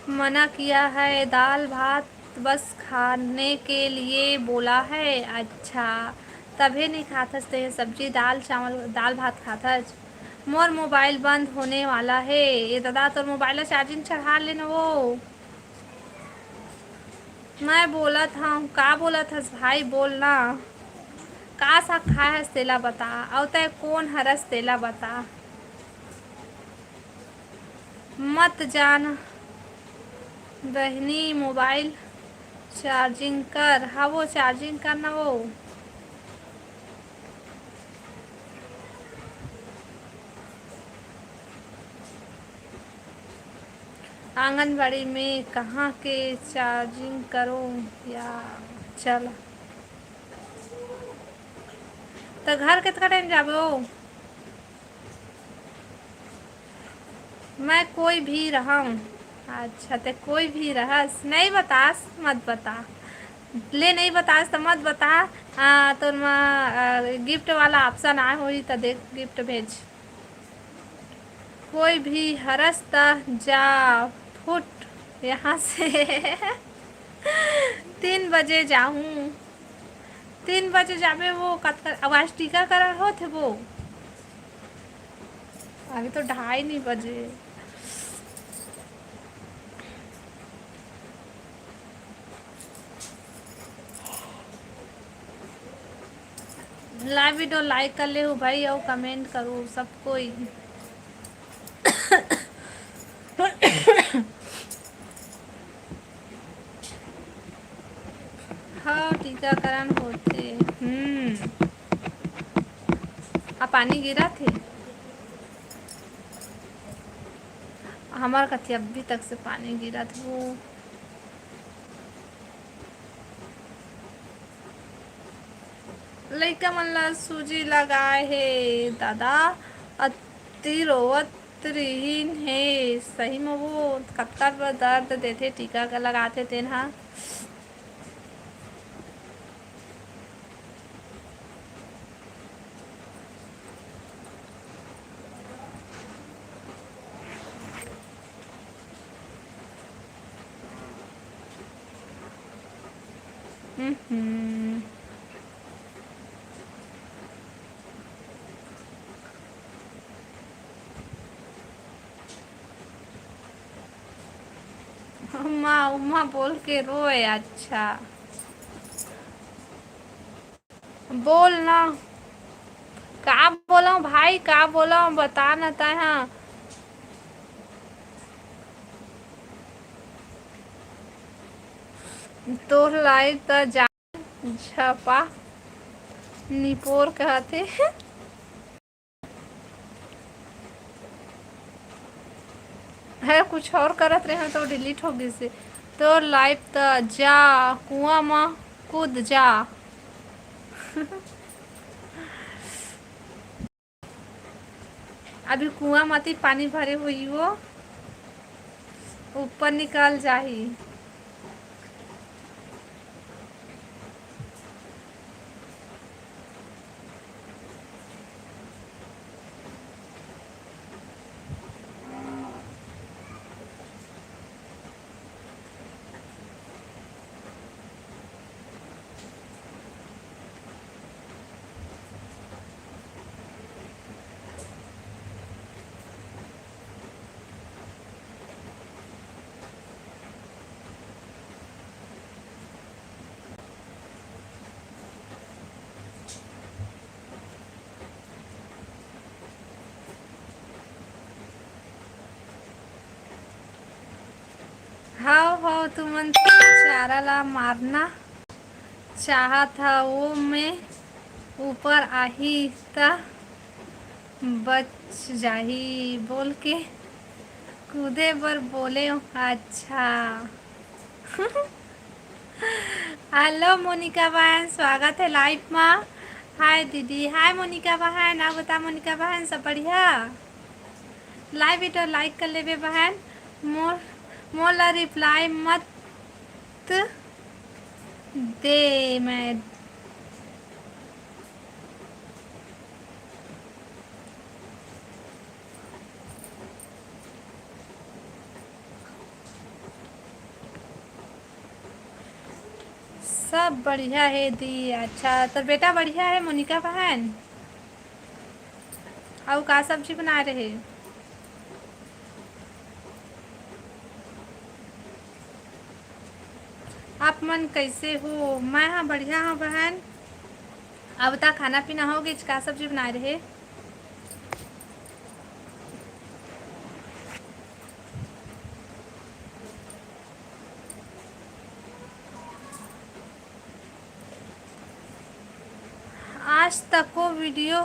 मना किया है, दाल भात बस खाने के लिए बोला है। अच्छा, तभे नहीं खाथस ते सब्जी, दाल चावल, दाल भात खाथस। मोर मोबाइल बंद होने वाला है। ये दादा, तोर मोबाइल ला चार्जिंग चढ़ा लेना वो। मैं बोलत हूँ, का बोलत हस भाई, बोल ना। का साग खाए हस तेला बता, अउ तै कोन हरस तेला बता। मत जान बहिनी, मोबाइल चार्जिंग कर। हाँ, वो चार्जिंग करना वो। आंगनबाड़ी में कहाँ के चार्जिंग करो या चल। तो घर कितना टाइम जाबो? मैं कोई भी रहूं। अच्छा, ते कोई भी रहस, नहीं बतास, मत बता। ले, नहीं बतास तो मत बता। आ, तोर मा, आ, गिफ्ट वाला ऑप्शन आए होही तो देख, गिफ्ट भेज। कोई भी हरस त जा फुट यहाँ से। तीन बजे जाहूँ। तीन बजे जाबे वो कतका, अब आज टीकाकरण होत हे वो। अभी तो ढाई नहीं बजे। लाइव वीडियो लाइक कर ले हो भाई, और कमेंट करो सब कोई। हाँ, टीकाकरण होथे। हम्म। आ, पानी गिरत हे। हमार कति अभी तक से पानी गिरत हे। लइका मन ला सूजी लगाए हे दादा, अति रोवत रिहिन हे। सही म वो कतका दर्द देथे, टीका लगाथे तेन ह। हम्म। उमा, उमा बोल के रोए, अच्छा। बोल ना। का बोलंव भाई, का बोलंव, बता ना तैं हा। तोर लाइव त जा झपा निपोर कहत हे। है कुछ और करत रहे तो डिलीट हो गइस। तोर लाइव त जा कुआं म कूद जा। अभी कुआं म ती पानी भरे हुई वो ऊपर निकल जाही। हव, हव, तुमन तो चारा ला मारना चाहत हव, वो में ऊपर आही त बच जाही बोल के कूदे बर बोले। अच्छा। हेलो मोनिका बहन, स्वागत है लाइव मा। हाय दीदी, हाय मोनिका बहन। आप बता मोनिका बहन, सब बढ़िया? लाइव वीडियो लाइक कर लेबे बहन। मोर मोला रिप्लाई मत दे मैं। सब बढ़िया है दी। अच्छा, तो बेटा बढ़िया है मोनिका बहन। अउ का सब्जी बनाए रहे? आप मन कैसे हो? मैं हाँ बढ़िया हाँ बहन। अब तक खाना पीना हो गई, का सब्जी बनाए रहे? आज तको वीडियो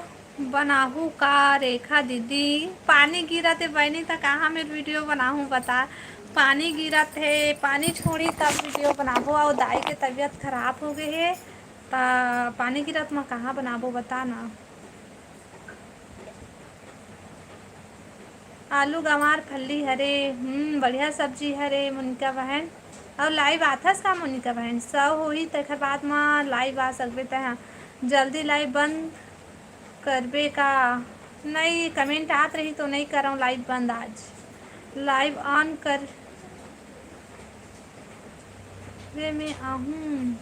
बनाहू का रेखा दीदी? पानी गिरत हे बहिनी, त कहाँ मेर वीडियो बनाहू बता? पानी गिरत हे, पानी छोड़ी तब वीडियो बनाहू। अउ दाई के तबीयत खराब हो गए हे, त पानी गिरत म कहाँ बनाबो बता ना। आलू गंवार फल्ली हरे। हम्म, बढ़िया सब्जी हरे मोनिका बहन। अउ लाइव आथस का मोनिका बहन? सौ होही तेखर बाद म लाइव आ सकबे तैं। जल्दी लाइव बंद करबे का? नहीं, कमेंट आत रही तो नहीं करव लाइव बंद आज। लाइव ऑन कर रे में आहूँ।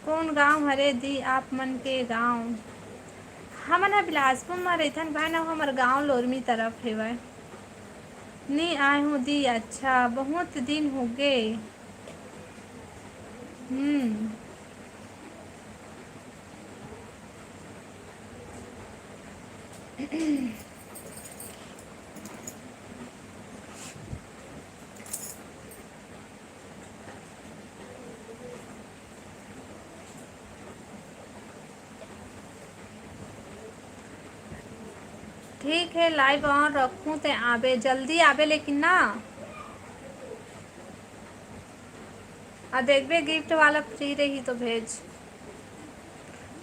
कौन गांव हरे दी आप मन के गांव? हमन ह बिलासपुर म रहिथन भाई, ना हमर गांव लोरमी तरफ हेवय। नी आए हूँ दी, अच्छा बहुत दिन हो गए। हम्म। ठीक है, लाइव ऑन रखूँ ते आबे, जल्दी आबे लेकिन ना। आ देखबे गिफ्ट वाला फ्री रही तो भेज।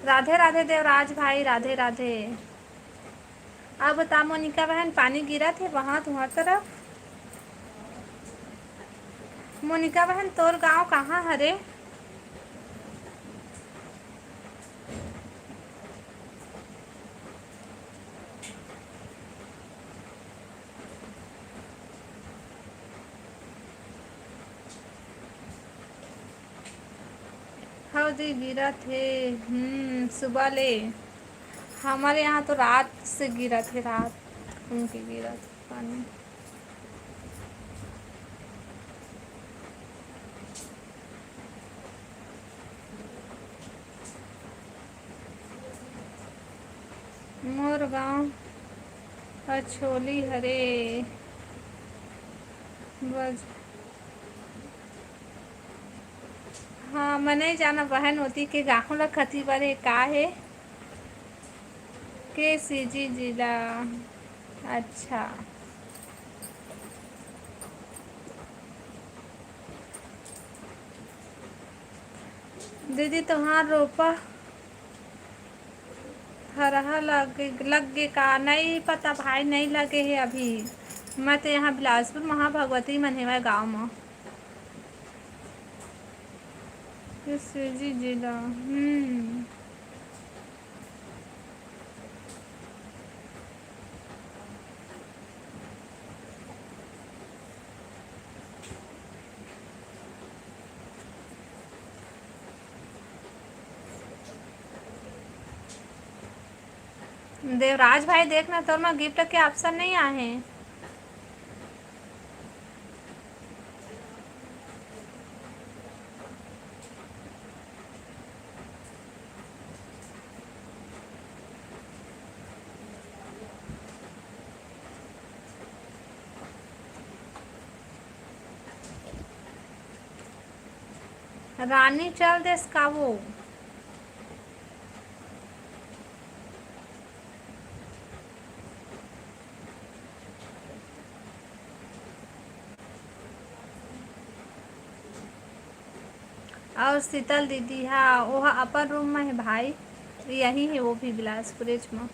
राधे राधे देवराज भाई, राधे राधे। अब बता मोनिका बहन, पानी गिरत हे वहाँ तुम्हार तरफ? मोनिका बहन, तोर गांव कहाँ हरे? हव जी, गिरत हे। हम्म, सुबह ले। हमारे यहाँ तो रात से गिरत हे, रात उनके गिरत पानी। मोर गांव अछोली हरे। बज-, हाँ, मैं नहीं जाना बहन होती के गांव ला खती बारे का हे। के सी जी जिला। अच्छा। दीदी, तुहार रोपा हरहा लग, लग गे का? नहीं पता भाई, नहीं लगे हे अभी। मैं तो यहाँ बिलासपुर महाभगवती मन हेवय गाँव म। के सी जी जिला। हम्म। देवराज भाई, देख ना, तोर मा गिफ्ट के ऑप्शन नहीं आहे। रानी चल देस का वो? और शीतल दीदी, हाँ, वो हा अपन रूम में है भाई, यही है वो भी बिलासपुरेच में।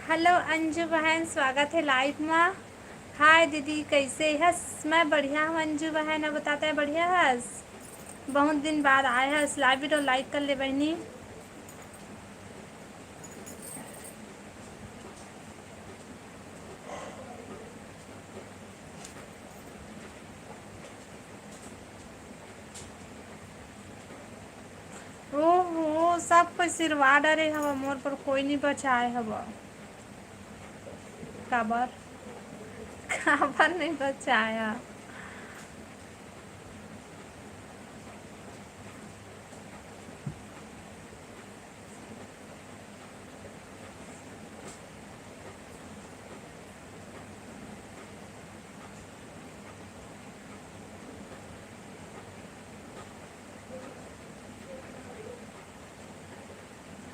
हेलो अंजू बहन, स्वागत है लाइव मा। हाय दीदी, कैसे हस? मैं बढ़िया हूँ अंजू बहन, अब बताते हैं बढ़िया हस? बहुत दिन बाद आए हस लाइव, वीडियो लाइक कर ले बहनी। ओहो, सब कोई सिरवा डरे हवा मोर पर, कोई नहीं बचाए हवा। काबर? काबर नहीं बचाया?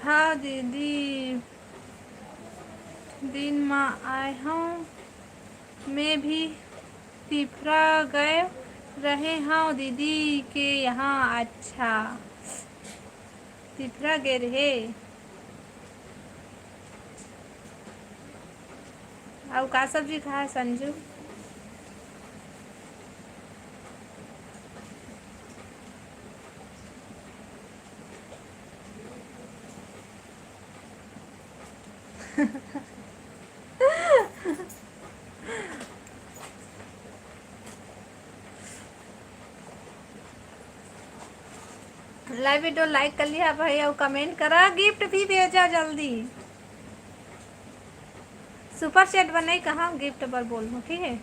हाँ दीदी, दिन मा आए हूँ। मैं भी पिपरा गए रहे हूँ दीदी के यहाँ। अच्छा, पिपरा गए रहे। अउ का सब्जी खाए संजू? लाइव वीडियो लाइक कर लिहा भाई, अउ कमेंट करा, गिफ्ट भी भेजा जल्दी। सुपर चैट बर नहीं कहा, गिफ्ट बर बोल हूँ, ठीक है।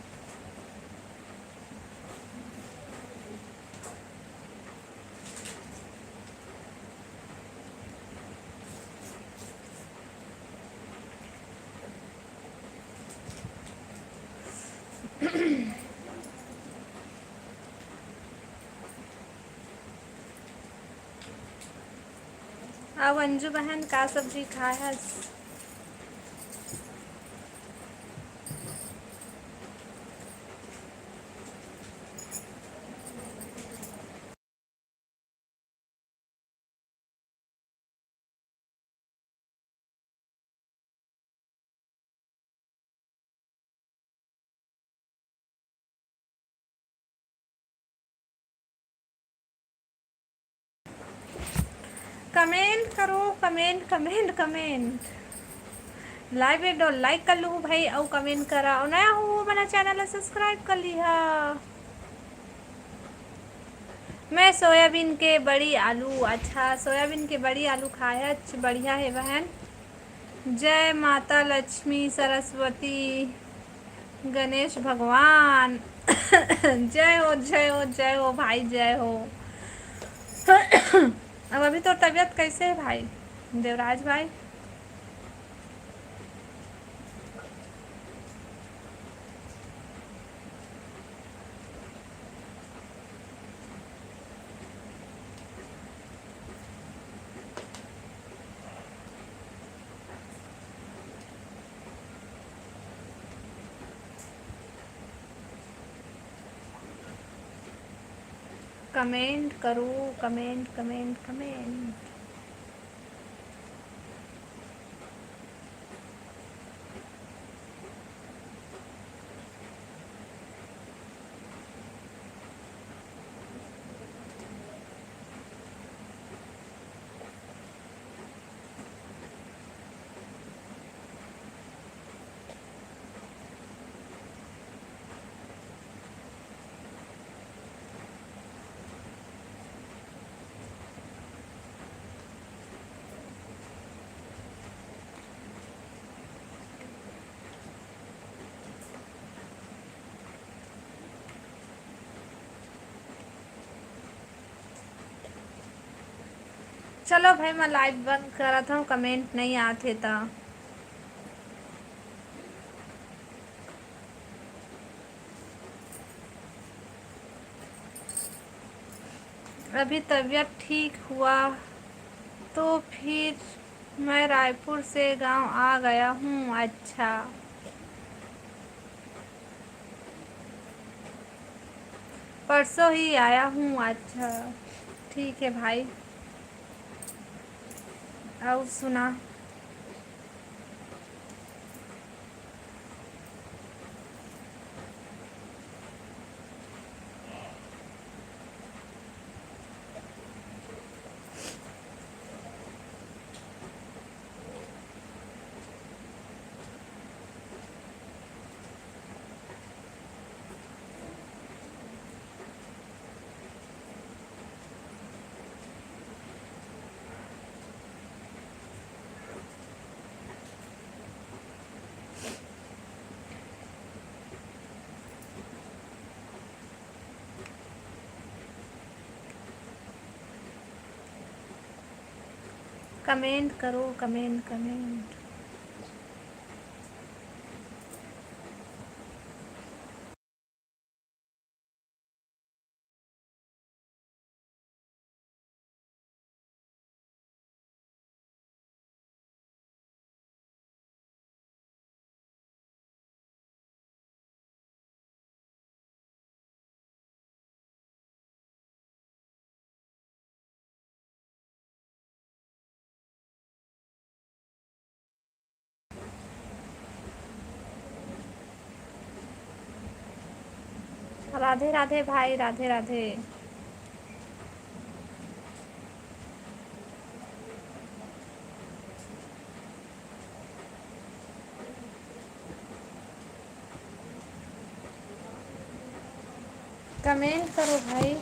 अब अंजू बहन का सब्जी खाए हस? कमेंट करो, comment, comment, comment. Live video like कर लूँ भाई, अउ कमेंट करा, अउ नया हो मना चैनल ला सब्सक्राइब कर लिहा। मैं सोयाबीन के बड़ी आलू, अच्छा, सोयाबीन के बड़ी आलू खाए, अच्छा, बढ़िया है बहन। जय माता लक्ष्मी सरस्वती गणेश भगवान। जय हो, जय हो, जय हो भाई, जय हो। अब अभी तो तबीयत कैसे है भाई देवराज भाई? कमेंट करो, कमेंट, कमेंट, कमेंट। चलो भाई, मैं live बंद करत हूँ, comment नहीं आत हे त। अभी तबीयत ठीक हुआ तो फिर मैं रायपुर से गांव आ गया हूँ। अच्छा, परसों ही आया हूँ। अच्छा, ठीक है भाई, और सुना? Comment करो, comment, comment। राधे राधे भाई, राधे राधे। Comment करो भाई।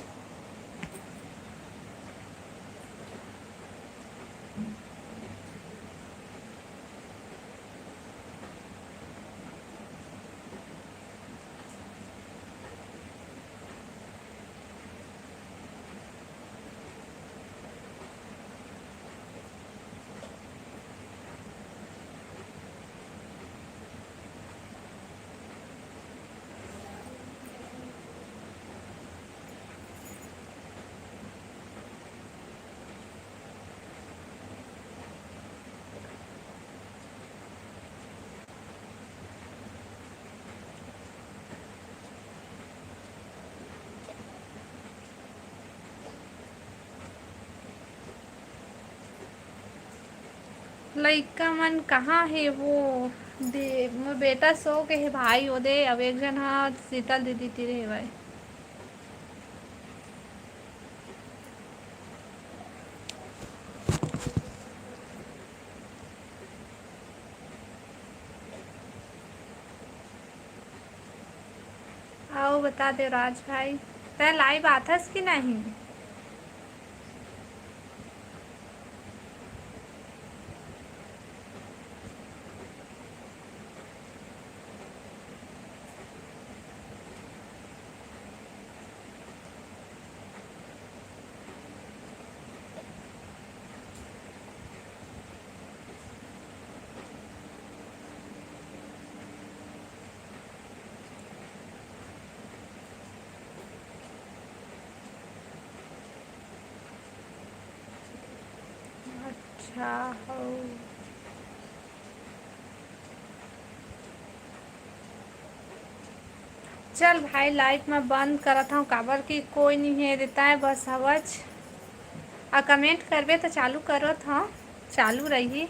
लइका मन कहाँ हे वो? दे, मोर बेटा सो के हे भाई, ओदे, अब एक झन ह शीतल दीदी तीर हेवय। अउ बता देवराज भाई, तैं live आथस कि नहीं? अच्छा, हौ। चल भाई, live मैं बंद करत हौं, काबर कि कोई नहीं हे देता है, बस हवच। आ comment करबे तो चालू करत हौं, चालू रही।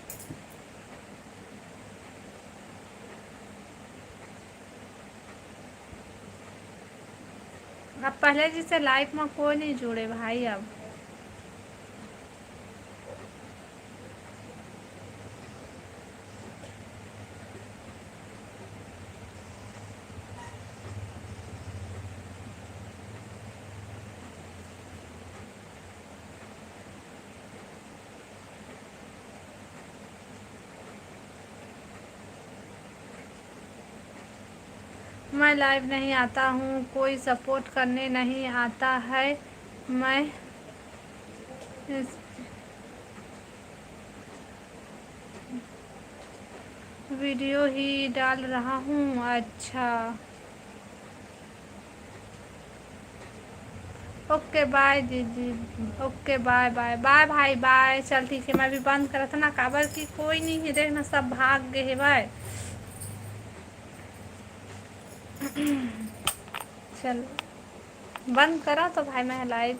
अब पहले जैसे live में कोई नहीं जुड़े भाई अब। मैं live नहीं आता हूँ, कोई support करने नहीं आता है। मैं इस, वीडियो ही डाल रहा हूँ। अच्छा, ओके, बाय दीदी। ओके, बाय, बाय, बाय भाई, बाय। चल, ठीक है, मैं भी बंद करत ना, काबर कि कोई नहीं है, देख ना, सब भाग गए हे भाई। चल, बंद करा तो भाई मैं लाइव।